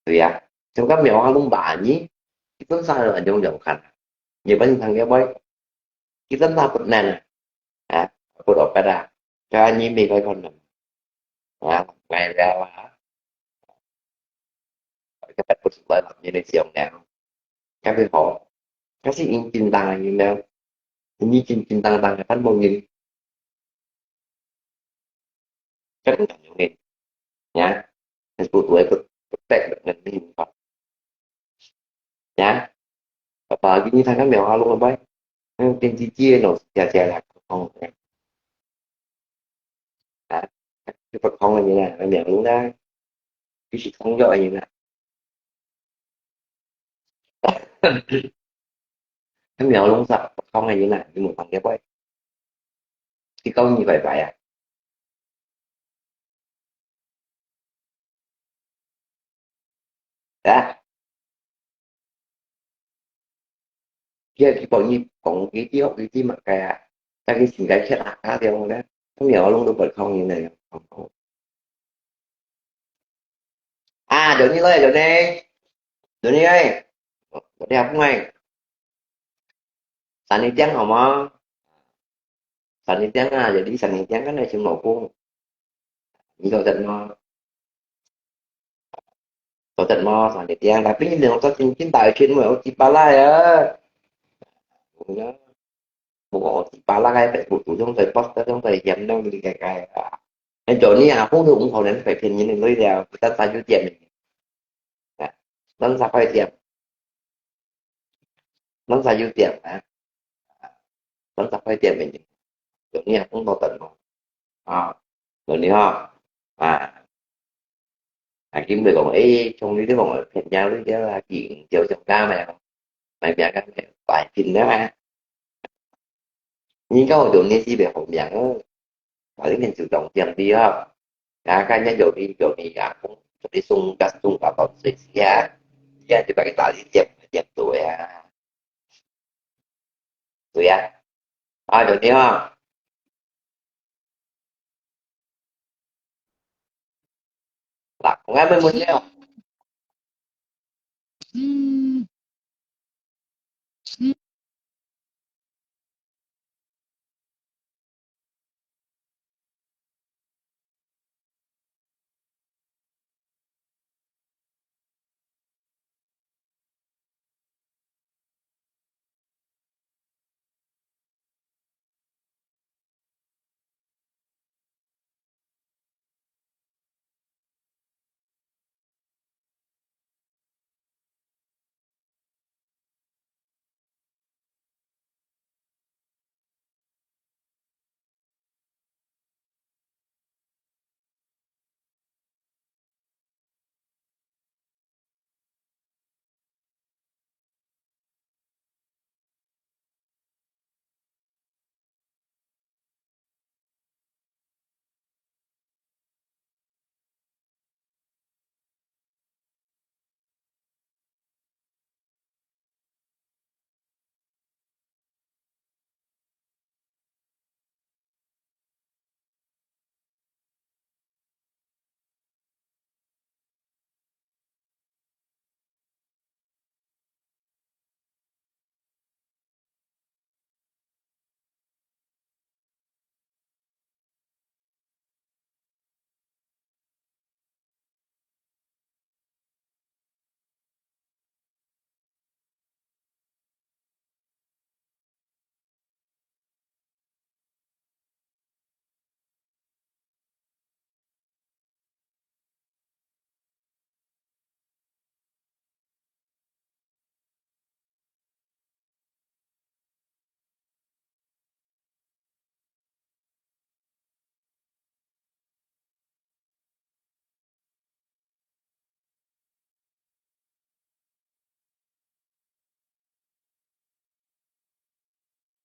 對啊，像該苗啊，攏白呢，佢本身很容易看，你本身个會，佢本身不難啊，啊，不落白啊，該你沒該可能啊，買了啊，該不出來了，你的想了，該會好，該是因為緊張啊，你了，你緊緊張張，看無人。 Kan ganyan eh. Ya, Facebook tuh ikut perfect dengan ini. Ya, apalagi ini tangan yang halus apa? Yang tinggi tinggi no, ya ya ya. Ya, kita kong ini lah, yang lu lah. Bisa kong yo ini lah. Cái mèo lông sặc không hay như này, như một thằng kia vậy. Cái câu như vậy vậy à? Đó. Kia cái bọn như cộng cái tí hốc cái tí mà cái à. Ta cái xin cái chết à, cái điều đó. Cái mèo lông đâu bật không như này. À, Johnny ơi, Johnny. Johnny ơi. Johnny học không anh? Sunny Tiang hả mà? Sunny Tiang à, jadi Sunny Tiang kan ada cuma pun. Ini kau tak mau. Kau tak mau Sunny Tiang, tapi ini orang tak mungkin tak cuma orang cipala ya. Punya. Một cái chỉ ba lá cái Facebook, chúng tôi post, chúng tôi hiếm đâu đi cái cái à. Nên Johnny à, không được ủng hộ nên phải phiền như nên lối đèo, ta ta ưu tiên mình. Đó. Nó sao phải tiệm. Nó sao ưu tiên hả? Nó sao phải tiệm mình. 昨日啊，碰到等哦。啊，昨日哈，啊，啊，今日講，誒，從你這講騙人類的啦，緊就上當了，買命个白金的嘛。你講有你是袂好命哦，反正就當讲的哈。啊，看见有你有你啊，有你送个送个到水去啊，这样就把个打理点点对啊。对呀，啊，有你哈。嗱，我还没问了。